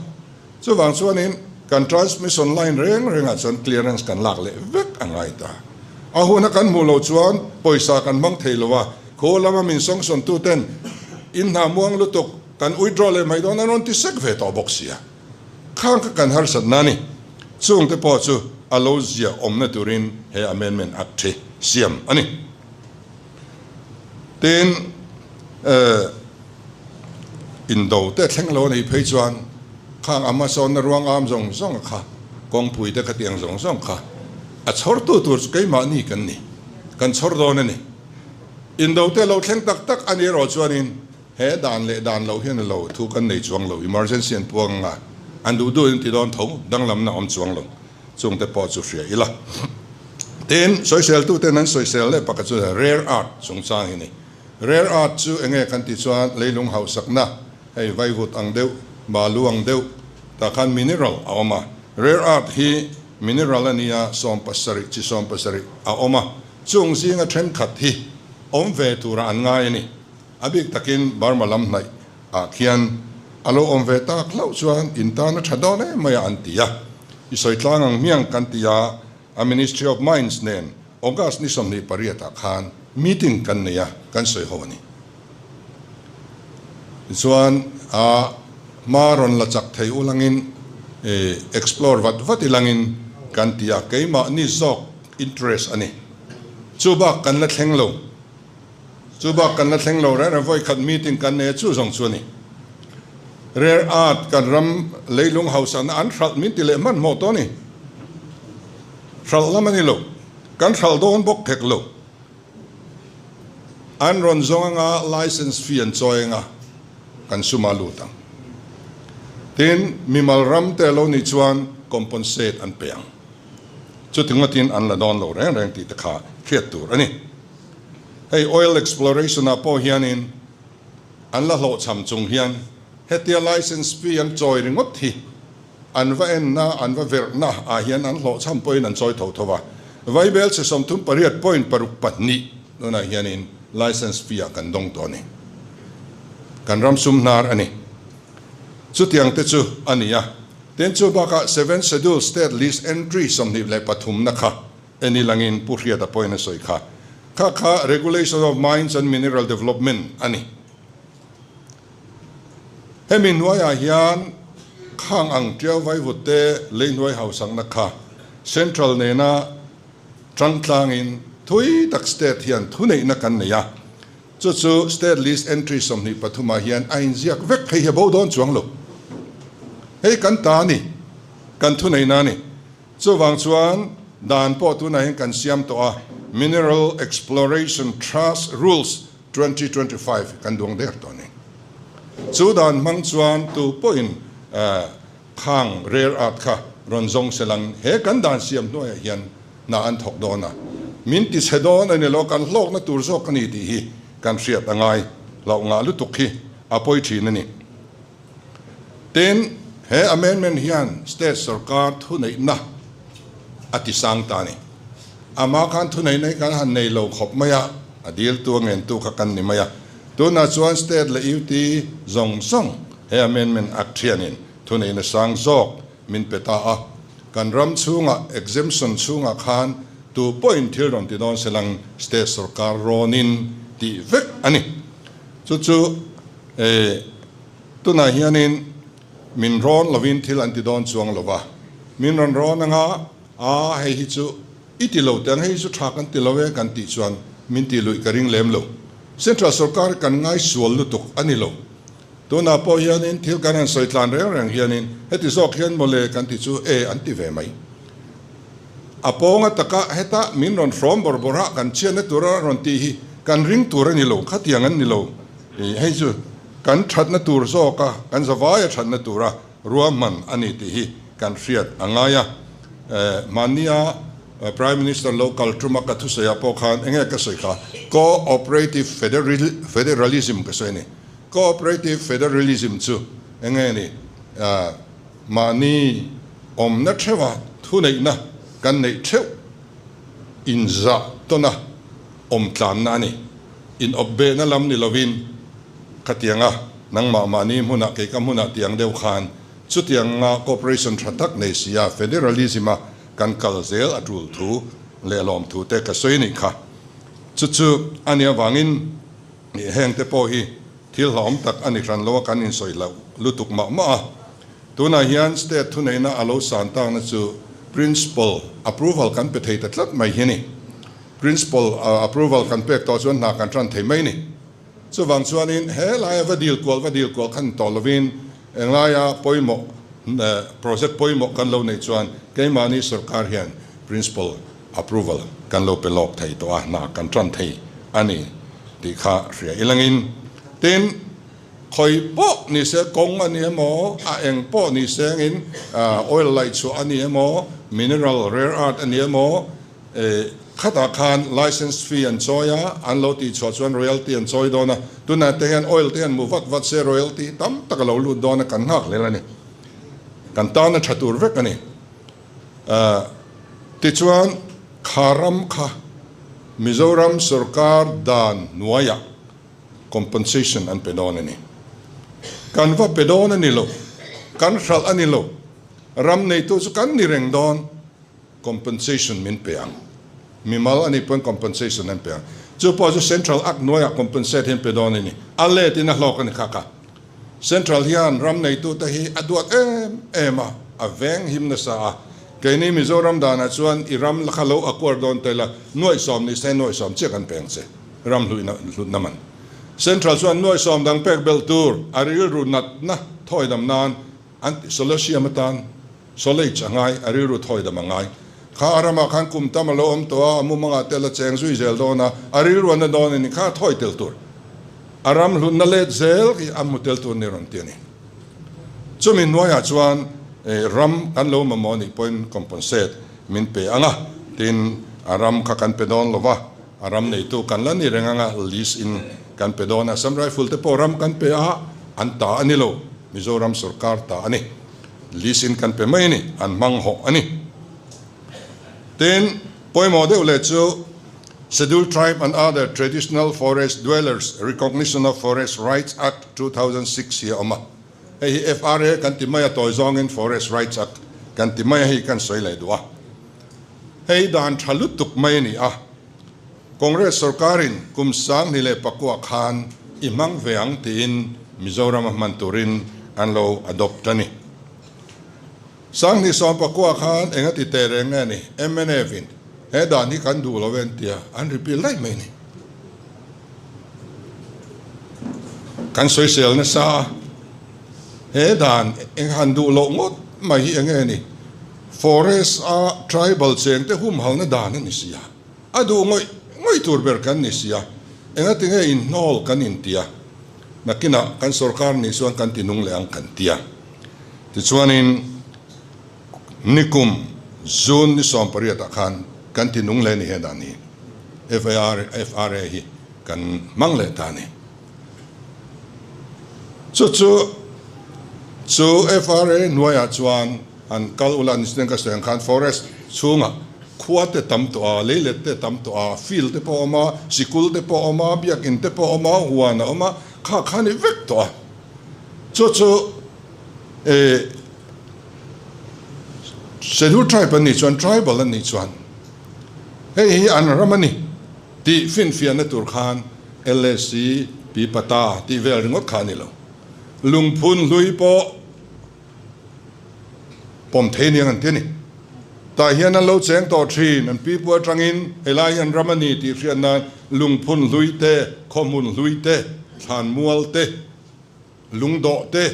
Chuvang chuanin kan transmission line reng rengah chuan clearance kan lak leh vek a ngai ta. A huna kan hmuh loh chuan pawisa kan hmang thei lo a, khaw lama min sawngsawn tuten in hna muang lutuk kan withdraw leh mai dawn an rawn ti sek ve tawh bawk sia. Khang kha kan harsatna a ni. Chungte pawh chu a lo zia awmna turin he Amendment Act hi siam a ni. Tin, indo te thleng lo a nih phei chuan khang Amazon-na ruang am zawng zawng kha, kawngpui te khatiang zawng zawng kha a chhawrtu tur chu keimahni kan ni, kan chhawr dawn a ni. Indo te lo thleng tak tak a ni erawh chuanin He dan leh dan loh hian a lo thu kan nei chuang lo, emergency an puang anga an duh duhin ti dawn tho, danglamna awm chuang lo, chungte pawh chu hria ila. Tin, sawiseltuten an sawisel leh pakhat chu rare earth chungchang hi a ni. Rare earth chu enge kan tih chuan leilung hausakna, hei vaivut ang deuh, balu ang deuh, tah khan mineral a awm a. Rare earth hi mineral a nia, 70 chi 70 a awm a, chung zinga thenkhat hi awm ve tura an ngai a ni. A bik takin Burma lam hnaih ah khian a lo awm ve tak hlauh chuan in tan a tha dawn em mai a an ti a. I sawi tlang ang hmiang kan ti a, a Ministry of Mines nen August ni 28 ah khan meeting kan nei a, kan sawi ho a ni. Tichuan a hma rawn la chak thei ulangin explore vat vat ilangin kan ti a, keimahni zawk interest a ni. Chubak kan la thleng lo. Chu bak kan la thleng lo reng reng vawi khat meeting kan nei a chu zawng chu a ni. Rare earth kan ram leilung hausakna an hralh min ti leh hmanhmawh tawh a ni. Hralh lam a ni lo. Kan hralh dawn bawk hek lo. An rawn zawng anga license fee an chawi anga kan suma lut ang. Tin, mimal ram te lo nih chuan compensate an pe ang. Chuti ngawtin an la dawn lo reng reng tih te kha hriat tur a ni. Hei oil exploration ah pawh hianin an la hlawhchham chung hian hetia license fee an chawi ringawt hi an va enna, an va verhna ah hian an hlawhchham pawhin an chawi tho tho a. Vaibelchhe 38 point paruk pahnih tunah hianin license fee ah kan dawng tawh a ni. Kan ram sum hnar a ni. Chutiang te chu a ni a. Tin, chu bakah Seventh Schedule State List Entry 23 na kha en i langin Pu Hriata pawhin a sawi kha. Kha kha Regulation of Mines and Mineral Development a ni. Hemi hnuaiah hian khang ang tiau vaivut te lei hnuai hausakna kha Central nena tangtlangin thui tak State hian thuneihna kan nei a, chu chu State List Entry 23 ah hian a inziak vek. Hei hi a bo dawn chuang lo. Hei kan ta a ni, kan thuneihna a ni. Chuvang chuan dan pawh tunah hian kan siam tawh a, Mineral Exploration Trust Rules 2025 kan duang der tawh a ni. Chu dan hmang chuan tu pawhin khang rare earth kha rawn zawng se lang he kan dan siam hnuaiah hian hna an thawk dawn a, min ti chhe dawn a ni lo, kan hlawkna tur zawk a ni tih hi kan hriat a ngai hlauh ngah lutuk hi a pawi thin a ni. Tin, he amendment hian state sorkar thuneihna a ti sang ta a ni. Amah khan thuneihna hi kan han nei lo khawp mai a, a diltu a ngentu kha kan ni mai a. Tunah chuan state leh UT zawng zawng he amendment act hianin thuneihna sang zawk min pe ta a. Kan ram chhungah exemption chhungah khan tu pawhin thil rawn ti dawn se lang state sorkar rawnin tih vek a ni. Chu chu E, tunah hianin min rawn lovin thil an ti dawn chuang lo va, min rawn rawn anga, a hei hi chu i ti lo teh ang, hei hi chu tha kan ti lo e kan tih chuan min tih luih ka ring lem lo. Central sorkar kan ngaisual lutuk a ni lo. Tunah pawh hianin thil kan han sawi tlan reng reng hianin heti zawk hian mawle kan ti chu e an ti ve mai. A pawnga taka heta min rawn hrawm bawrh bawrh a, kan chhiatna tura rawn tih hi kan ring tur a ni lo, khatiang an ni lo. Hei chu kan thatna tur zawk a, kan zavaia thatna tura ruahman a ni tih hi kan hriat a ngai a. Mahnia Prime Minister lo kal tuma ka thusawiah pawh khan enge ka sawi kha, Co-operative Federalism ka sawi a ni. Co-operative Federalism chu enge ni? Mahni awmna theuha thuneihna kan neih theuh inzah tawna awm tlanna a ni. Inawpbehna lam ni lovin khatianga nangmah mahni hmunah kei ka hmunah tiang deuh khan chutianga cooperation tha tak nei sia federalism-a kan kal zel a tul thu leh lawmthu te ka sawi nih kha. Chu chu a nih avangin hengte pawh hi Thil hlauhawm tak a ni hran lo a, kan insawi hlauh lutuk mah mah a. Tunah hian state thuneihna a lo san takna chu Principal approval kan pe thei ta tlat mai hi a ni. Principal approval kan pek tawh chuan hna kan tan thei mai a ni. Chuvang chuanin he laia va dil kual va dil kual khan tawh lovin englaia pawimawh project pawimawh kan lo neih chuan keimahni sorkar hian Principal approval kan lo pe lawk thei tawh a, hna kan tan thei a ni tih kha hria ilangin. Tin, khawi pawh ni se, kawng a ni emaw, a eng pawh ni sengin oil laih chhuah a ni emaw, mineral rare earth a ni emaw, khatah khan license fee an chawi a, an lo tih chhuah chuan royalty an chawi dawn a, tunah te hian oil te hian mu vat vat se royalty tam tak a lo lut dawn a, kan nghak hlel a ni. Kan tana tha tur vek a ni. Tichuan, kha ram kha Mizoram sorkar dan hnuaiah compensation an pe dawn a ni. Kan va pe dawn a ni lo, kan hralh a ni lo, ram neitu chu kan ni reng dawn, compensation min pe ang. Mimal a nih pawn compensation an pe ang. Chu pawh chu Central Act hnuaiah compensate hi an pe dawn a ni. A let in a hlawk a ni kha kha. Central hian ram neitute hi a duat em em a, a veng him nasa a. Keini Mizoram danah chuan i ram kha lo acquire dawn tel a, nuaih sawm ni se nuaih sawm chiah kan peng che, ram hluihna hlutna man. Central chuan nuaih sawm dang pek belh tur a rilru natna thawi dam nan an ti solatium atan solace a ngai, a rilru thawi dam a ngai. Kha a ramah khan kum tam a lo awm tawh a, a mumangah tel a cheng zui zel dawn a, a rilru a na dawn a ni kha a thawi tel tur. A ram hlutna let zel hi a hmu tel tur ni rawn ti a ni. Chumi hnuaiah chuan ram kan lo mamawh nih pawhin compensate min pe ang a, tin a ram kha kan pe dawn lo va, a ram neitu kan la ni reng ang a, lease in kan pe dawn a, Assam Rifle te pawh ram kan pe a, an ta a ni lo, Mizoram sorkar ta a ni, lease in kan pe mai a ni, an hmang hawh a ni. Tin. Pawimawh deuh leh chu Scheduled Tribe and Other Traditional Forest Dwellers Recognition of Forest Rights Act 2006 hi a awm a. Hei hi FRA kan ti mai a, tawi zawngin Forest Rights Act kan ti mai a, hei kan sawi leh duh a. Hei dan tha lutuk mai a ni a. Congress sorkarin kum 2009 khan i hmang ve ang tiin Mizoram a hman turin an lo adopt a ni. 2019 khan eng a ti teh reng nge ni? Mnf in he dan hi kan duh lo e an tia, an repeal daih mai ni. Kan sawisel nasa a, he dan eng han duh loh ngawt mai hi eng nge ni? Forest a tribal chengte humhalna dan a ni si a, a duh ngawih ngawih tur ber kan ni si a, engati nge inhnawl kan intia, nakinah kan sorkar nih chuan kan ti nung leh ang kan tia. Tichuanin nikum June ni 18 ah khan kan ti nung leh ni he dan hi FRA hi kan hmang leh ta a ni. Chu chu chu FRA hnuaiah chuan an kal ula ni chuan ka sawi ang khan forest chhungah khua te tam tawh a, leilet te tam tawh a, field te pawh a awm a, sikul te pawh a awm a, biakin te pawh a awm a, huan a awm a, kha kha a ni vek tawh a. Chu chu eh Scheduled Tribe an nih chuan Tribal an nih chuan hei hi an ram a ni tih finfiahna tur khan LSC pi pata tih vel ringawt kha a ni lo. Lungphun hlui pawh pawm thei aniang an ti a ni. Tah hian an lo cheng tawh thin, an pipu atangin helai hi an ram a ni tih hriat nan lungphun hlui te, khawhmun hlui te, thlanmual te, lungdawh te,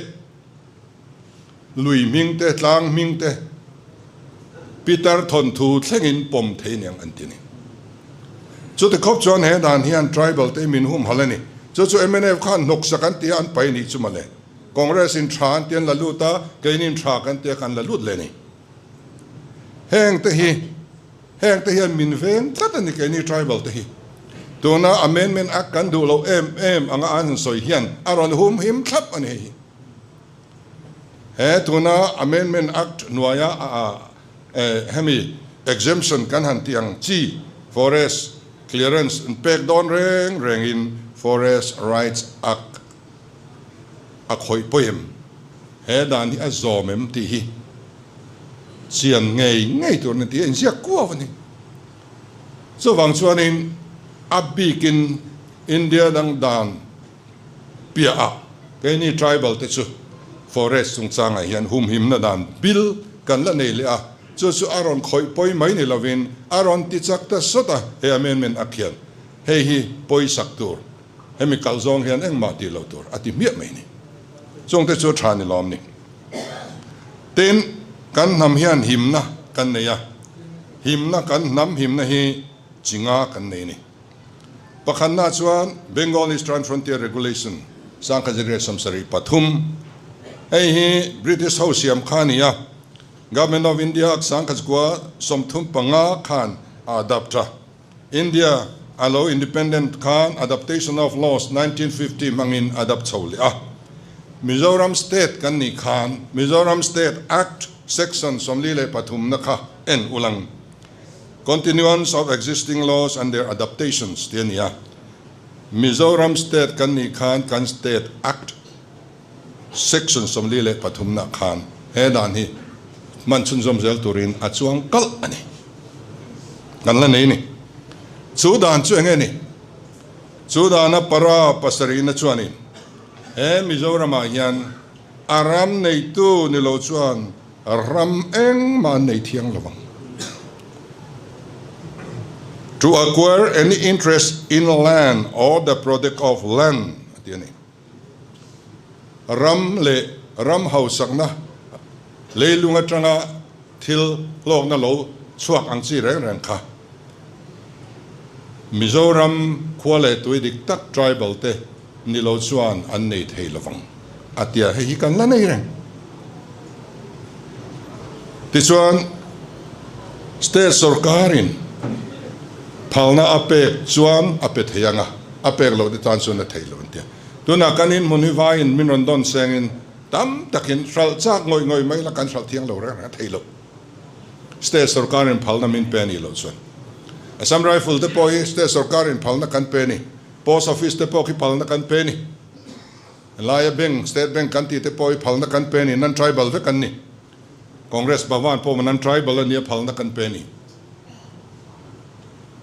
lui hming te, tlang hming te, Peter thawnthu thlengin pawm thei aniang an ti a ni. Chuti khawp chuan he dan hian tribal te min humhalh a ni. Chu chu mnf khan hnawksak an ti a, an pai a nih chu mawle. Congress in tha an ti an la lut a, keinin tha kan ti a kan la lut leh a ni. Heng te hi, heng te hian min veng tlat a ni keini tribal te hi. Tuna amendment act kan duh loh em em anga an han sawi hian a rawn hum him thlap a ni hei hi. He tuna amendment act hnuaia hemi exemption kan han tih ang chi forest clearance an pek dawn reng rengin Forest Rights Act a khawih pawi em? He dan hi a zawm em tih hi chian ngei ngei tur a ni tih a inziak kuau a ni. Chuvang chuanin a bikin India dang dan piahah keini tribal te chu forest chungchangah hian humhimna dan bil kan la nei leh a, chu chu a rawn khawih pawi mai ni lovin a rawn ti chak ta sawt a, he amendment a khian hei hi pawisak tur. Hemi kalh zawng hian engmah tih loh tur a ti hmiah mai ni. Chungte chu tha ni lawm ni. Tin, kan hnam hian himna kan nei a, himna kan hnam himna hi chi nga kan nei ni. Pakhatna chuan Bengal Eastern Frontier Regulation 1973, hei hi British ho siam kha a ni a, Government of India 1935 khan a adapt a. India a lo independent khan Adaptation of Laws 1950 hmangin a dap chho leh a. Mizoram State kan nih khan Mizoram State Act Section 43 na kha en ulang Continuance of Existing Laws and Their Adaptations tih a ni a. Mizoram State kan nih khan kan State Act Section 43 na khan he dan hi hman chhunzawm zel turin a chuang kalh a ni. Kan la nei ni. Chu dan chu enge ni? Chu dana para pasarihna chuanin he Mizoramah hian a ram neitu ni lo chuan ram engmah an nei thiang lo ang. To acquire any interest in land or the product of land a ti a ni. Ram leh ram hausakna leilung atanga thil hlawkna lo chhuak ang chi reng reng kha Mizoram khua leh tui dik tak tribal te ni lo chuan an nei thei lovang a tia hei hi kan la nei reng. Tichuan state sorkarin phalna a pek chuan a pe thei ang a, a pek loh te tan chuan a thei lo an tia. Tunah kan inhmun hi vaiin min rawn dawn sengin tam takin hralh chak ngawih ngawih mai la kan hralh thiang lo reng reng a thei lo. State sorkarin phalna min pe a nih loh chuan. Assam Rifle te pawh hi state sorkarin phalna kan pe a ni. Post Office te pawh khi phalna kan pe a ni. Helaia bank, State Bank kan tih te pawh hi phalna kan pe a ni. Non-tribal vek an ni. Congress Bhavan pawh non-tribal a nia phalna kan pe a ni.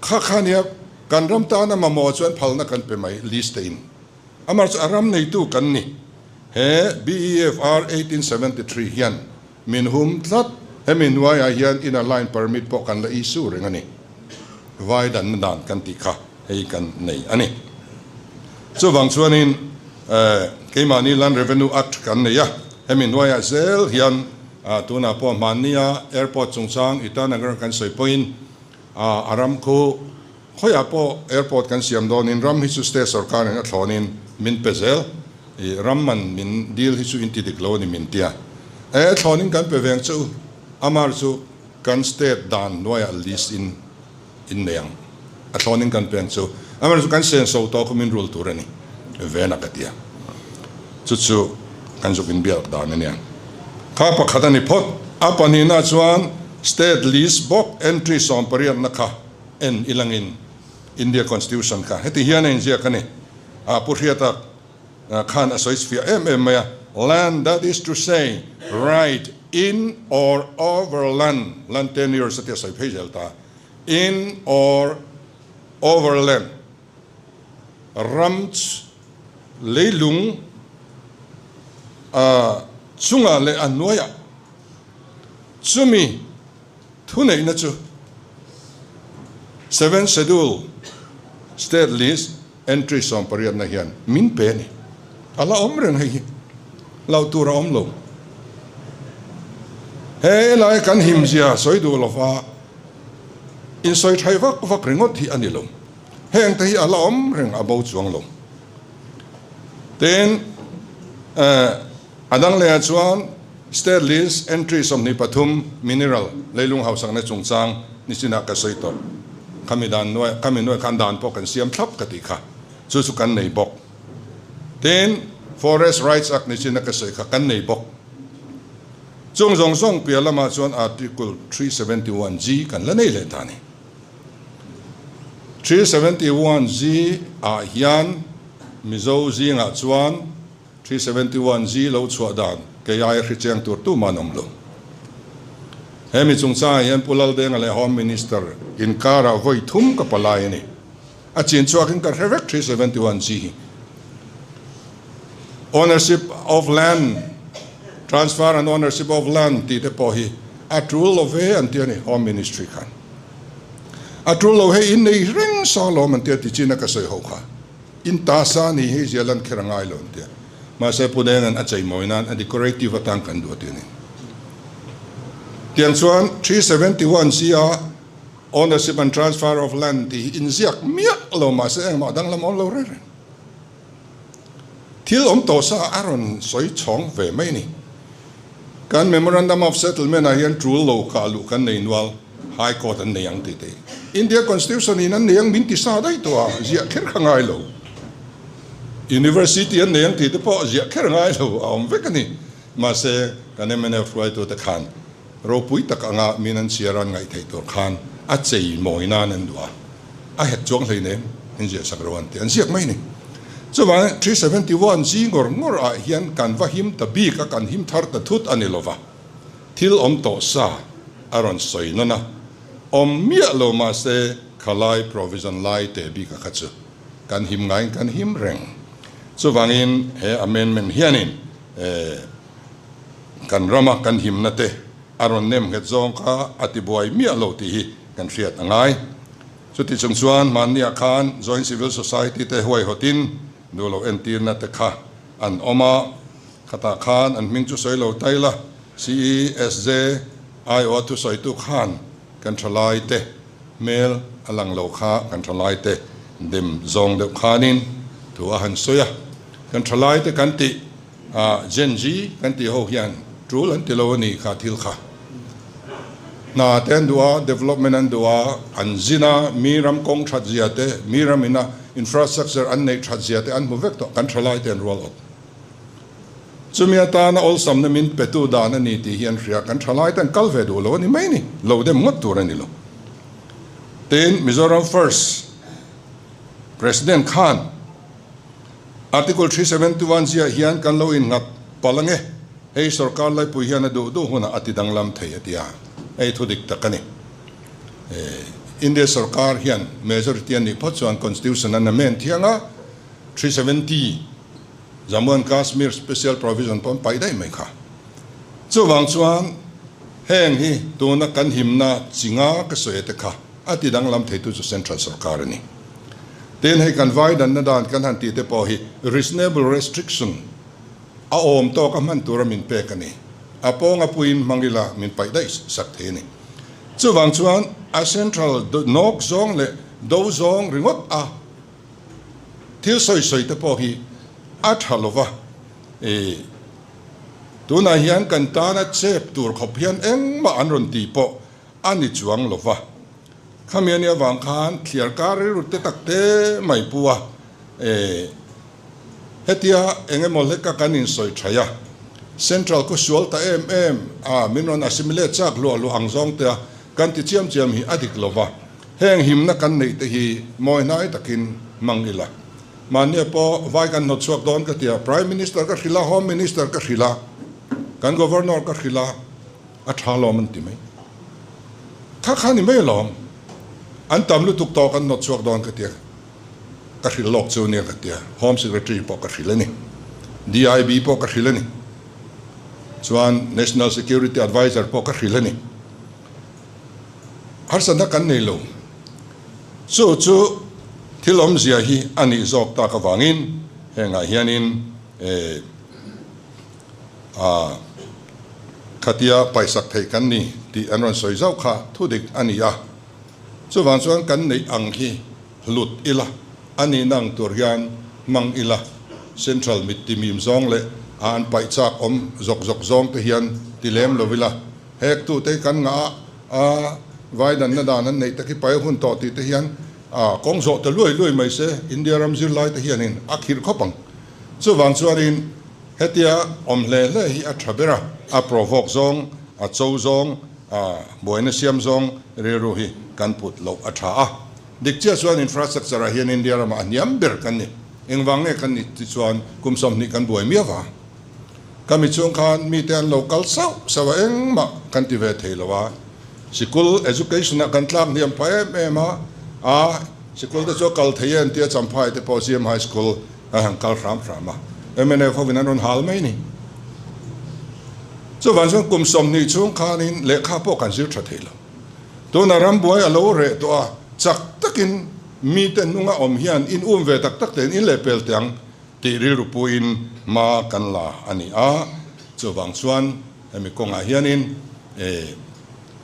Kha kha nia kan ram tana mamawh chuan phalna kan pe mai list te in. Amah chu a ram neitu kan ni. He BEFR 1873 hian min hum tlat. Hemi hnuaiah hian inner line permit pawh kan la issue reng a ni. Vai danna dan kan tih kha hei kan nei a ni. Chuvang chuanin keimahni Land Revenue Act kan nei a, hemi hnuaiah zel hian tunah pawh hmannia airport chungchang Itanagar kan sawi pawhin a ram khu Khawiah pawh airport kan siam dawnin ram hi chu state sorkarin a thlawnin min pe zel. I ram man min dil hi chu in ti dik lo a ni min tia. E thlawnin kan pe veng che u. Amar chu kan state dan hnuaiah list in in nei ang. A thlawnin kan pe ang che u. Amar chu kan senso tawh khu min rul tur a ni vena ka tia. Chu chu kan zuk inbiak dan a nia. Kha pakhat a ni phawt. A pahnihna chuan state list bawk entry sawmpariatna kha. En ilangin India Constitution kha heti hian a inziak a ni. A Pu Hriata khan a sawi fiah em em mai a, Land, that is to say, right in or over land, land tenures a ti a sawi phei zel ta, in or over land, ram leilung chungah leh a hnuaiah chumi Thuneihna chu Seventh Schedule State List Entry sawmpariatna hian min pe a ni. A la awm reng hei hi. Hlauh tur a awm lo. He lai kan himzia sawi duh lova insawi thaih vak vak ringawt hi a ni lo. Heng te hi a la awm reng a bo chuang lo. Tin, a dang lehah chuan State List Entry 23 Mineral leilung hausakna chungchang nichinah ka sawi tawh. Khami dan nuai, khami nuai khan dan pawh kan siam thlap ka tih kha. Chu chu kan nei bawk. Tin, Forest Rights Act nichina ka sawi kha kan nei bawk. Chung zawng zawng piah lamah chuan Article 371G kan la nei leh ta a ni. 371G ah hian Mizo zingah chuan 371G lo chhuah dan kei aia hricheng tur tumah an awm lo. He mi chungchangah hian Pu Laldenga leh Home Minister inkarah vawi thum ka palai a ni. A chin chhuakin ka hre vek 371G hi. Ownership of land, transfer and ownership of land tih te pawh hi a tul lo ve an ti a ni Home Ministry khan. A tul lo hei innei reng sa lawm an ti a ti chin a ka sawi ho kha. In ta sa ni hi zia lan kher a ngai lo an ti a. Mahse Pu Denga'n a cheimawi nan a decorative atan kan duh a ti a ni. Tiang chuan 371 C a ownership and transfer of land tih hi inziak miah lo mahse engmah danglam awm lo reng reng. Thil awm tawh sa a rawn sawi chhawng ve mai a ni. Kan Memorandum of Settlement ah hian tul lo kah luh kan nei nual, High Court an nei ang tih te hi. India Constitution in an nei ang min ti sa daih tawh a, ziah kher kha ngai lo. University an nei ang tih te pawh ziah kher ngai lo a awm vek a ni. Mahse, kan mnf hruaitute khan ropui tak anga min an chhiar an ngaih theih tur khan a chei mawi nan an duh a, a het chuang hleinem in ziah sak ro an ti, an ziak mai a ni. Chuvangin 371 zi ngawr ngawr ah hian kan va him ta bik a, kan him thar ta thut a ni lova, thil awm tawh sa a rawn sawi nawn a, awm miah lo mahse khalai provision lai teh bik a kha chu kan him ngaiin kan him reng. Chuvangin he amendment hianin Kan rama kan himna te a rawn nem nghet zawng kha a ti buai miah lo tih hi kan hriat a ngai. Chuti chung chuan hmanniah khan Joint Civil Society te huaihawtin duh loh entirna te kha an awm a, khatah khan an hming chu sawi lo tai la, CESJ aiawha thusawitu khan kan thalai te hmel a lang lo kha kan thalai te dem zawng deuh khanin thu a han sawi a, kan thalai te kan tih A Gen Z kan tih ho hian tul an ti lo a ni kha thil kha. Hna te an duh a, development an duh a, an zin a, mi ram kawng that zia te, mi ram ina infrastructure an neih that zia te an hmu vek tawh, kan thalai te an rual awt. Chumi atana awlsamna min petu dan a ni tih hi an hria, kan thalai te an kal ve duh lo a ni mai ni, lo dem ngawt tur a ni lo. Tin, Mizoram First President khan Article 371 ziah hian kan lo innghat palh ange, hei sorkar laipui hian a duh duh hunah a ti danglam thei a ti a, hei thu dik tak a ni. India sorkar hian majority a nih phawt chuan Constitution an amend thiang a, 370 Jammu and Kashmir Special Provision pawh an paih daih mai kha. Chuvang chuan heng hi tuna kan himna chi nga ka sawi te kha a ti danglam theitu chu Central sorkar a ni. Tin, hei kan vai danna dan kan han tih te pawh hi reasonable restriction a awm tawk a hman tura min pek a ni. A pawnga puiin hmang ila min paih daih sak thei a ni. Chuvang chuan a Central nawk zawng leh do zawng ringawt a Thil sawi sawi te pawh hi a tha lo va, i tunah hian kan tana chep tur khawp hian engmah an rawn tih pawh a ni chuang lo va. Khami a nih avang khan thliar kar rilru te tak te mai pu a, i hetia eng emaw hleka kan insawi thaih a, Central khu sual ta em em a, min rawn assimilate chak hluah hluah ang zawng te a kan ti chiam chiam hi a dik lo va. Heng himna kan neih te hi mawi hnai takin hmang ila. Mahnia pawh vai kan hnawt chhuak dawn ka ti a, Prime Minister ka hrilh a, Home Minister ka hrilh a, kan Governor ka hrilh a, a tha lawm an ti mai. Kha kha ni mai alawm. An tam lutuk tawh kan hnawt chhuak dawn ka ti a, ka hrilh lawk chu nia ka ti a, Home Secretary pawh ka hrilh a ni, DIB pawh ka hrilh a ni, chuan National Security Adviser pawh ka hrilh a ni. Harsatna kan nei lo. Chu chu thil awmzia hi a nih zawk tak avangin hengah hianin a khatia paisak theih kan ni tih an rawn sawi zauh kha thu dik a ni a. Chuvang chuan kan neih ang hi hlut ila, a nihna ang tur hian hmang ila, Central mit timim zawng leh a an paih chak awm zawk zawk zawng te hian ti lem lo ila, Hek tute hi kan ngah a, vai danna dan an neih tak hi pai hun tawh tih te hian a kawng zawh ta luai luai mai se, India ram zirlai te hianin a khirh khawp ang. Chuvang chuanin hetia awm hle hle hi a tha ber a, a provoke zawng, a cho zawng, a buaina siam zawng rilru hi kan put loh a tha a. Dik chiah chuan infrastructure ah hian India ramah a hniam ber kan ni. Engvang nge kan nih ti chuan kum 20 kan buai miau a. Ka mi chung khan mite an lo kal sauh sauh a, engmah kan ti ve thei lo a. Sikul education ah kan tlak hniam phah em em a, a sikul te chu a kal thei e an tia Champhai te pawh CM High School an han kal hram hram a, mnf hovin an rawn hal mai ni. Chuvang chuan kum 20 chhung khanin lehkha pawh kan zir tha thei lo. Tuna rambuai a lo reh tawh a, chak takin mite hnunga awm hian in um ve tak tak tein in lehpel teh ang. Tih rilru puiin hma kan la a ni a, chuvang chuan hemi kawngah hianin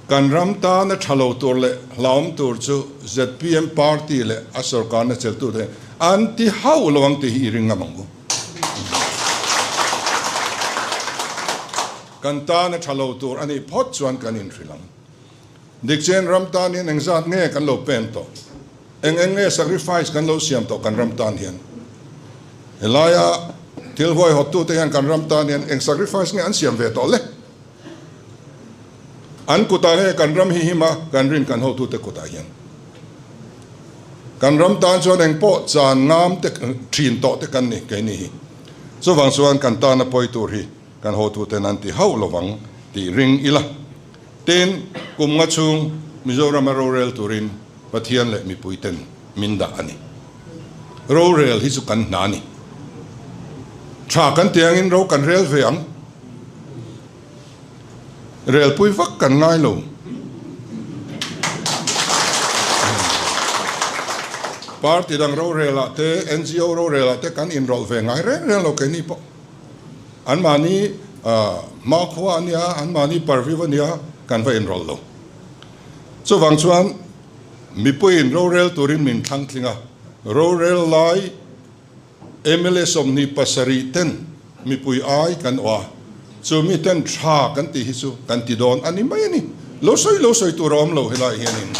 kan ram tana tha lo tur leh hlauhawm tur chu zpm party leh a sorkarna cheltute an ti hauh lo ang tih hi i ring ngam ang u. Kan tana tha lo tur a nih phawt chuan kan inhrilh ang. Dikchen ram tan hian engzat nge kan lo pen tawh? Eng eng nge sacrifice kan lo siam tawh kan ram tan hian? Helaia thil huaihawttute hian kan ram tan hian eng sacrifice nge an siam ve tawh le? An kutah nge kan ram hi him a, kan rin kan hotute kutah hian? Kan ram tan chuan eng pawh chan ngam te thin tawh te kan ni keini hi. Chuvang chuan kan tana pawi tur hi kan hotuten an ti hauh lovang tih ring ila. Tin, kum nga chhung Mizorama rorel turin Pathian leh mipuiten min dah a ni. Rorel hi chu kan hna a ni. Tha kan ti angin ro kan rel ve ang. Relpui vak kan ngai lo. Party dang rorelah te, NGO rorelah te kan inrawlh ve ngai reng reng lo keini pawh. Anmahni hmakhua a nia, anmahni parviu a nia, kan va inrawlh lo. Chuvang chuan mipuiin rorel turin min thlang tling a, rorel lai mla 27 ten mipui ai kan awh a, chu mi ten tha kan tih hi chu kan ti dawn a ni mai a ni. Lo sawi lo sawi tur a awm lo helaiah hianin.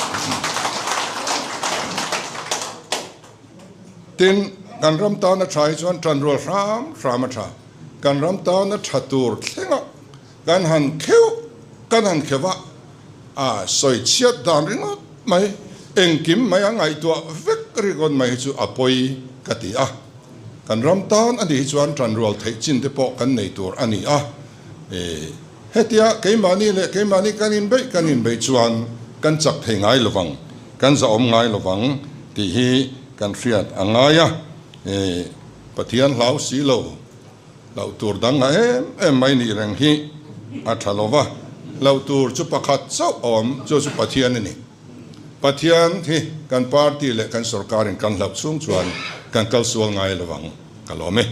Tin, kan ram tana tha hi chuan tanrual hram hram a tha. Kan ram tana tha tur thlengah kan han kheuh, kan han kheuh a, a sawi chhiat dan ringawt mai. Engkim mai a ngaihtuah vek ringawt mai hi chu a pawi ka ti a. Kan ram tan a nih hi chuan tanrual theih chin te pawh kan nei tur a ni a. Hetia keimahni leh keimahni kan inbeih kan inbeih chuan kan chak thei ngai lovang, kan zahawm ngai lovang tih hi kan hriat a ngai a. Pathian hlau si lo. Hlauh tur dang a em em mai nih reng hi a tha lo va, hlauh tur chu pakhat chauh a awm, chu chu Pathian a ni. Pathian hi kan party leh kan sorkarin kan hlauh chhung chuan kan kal sual ngai lo ang, ka lawm e.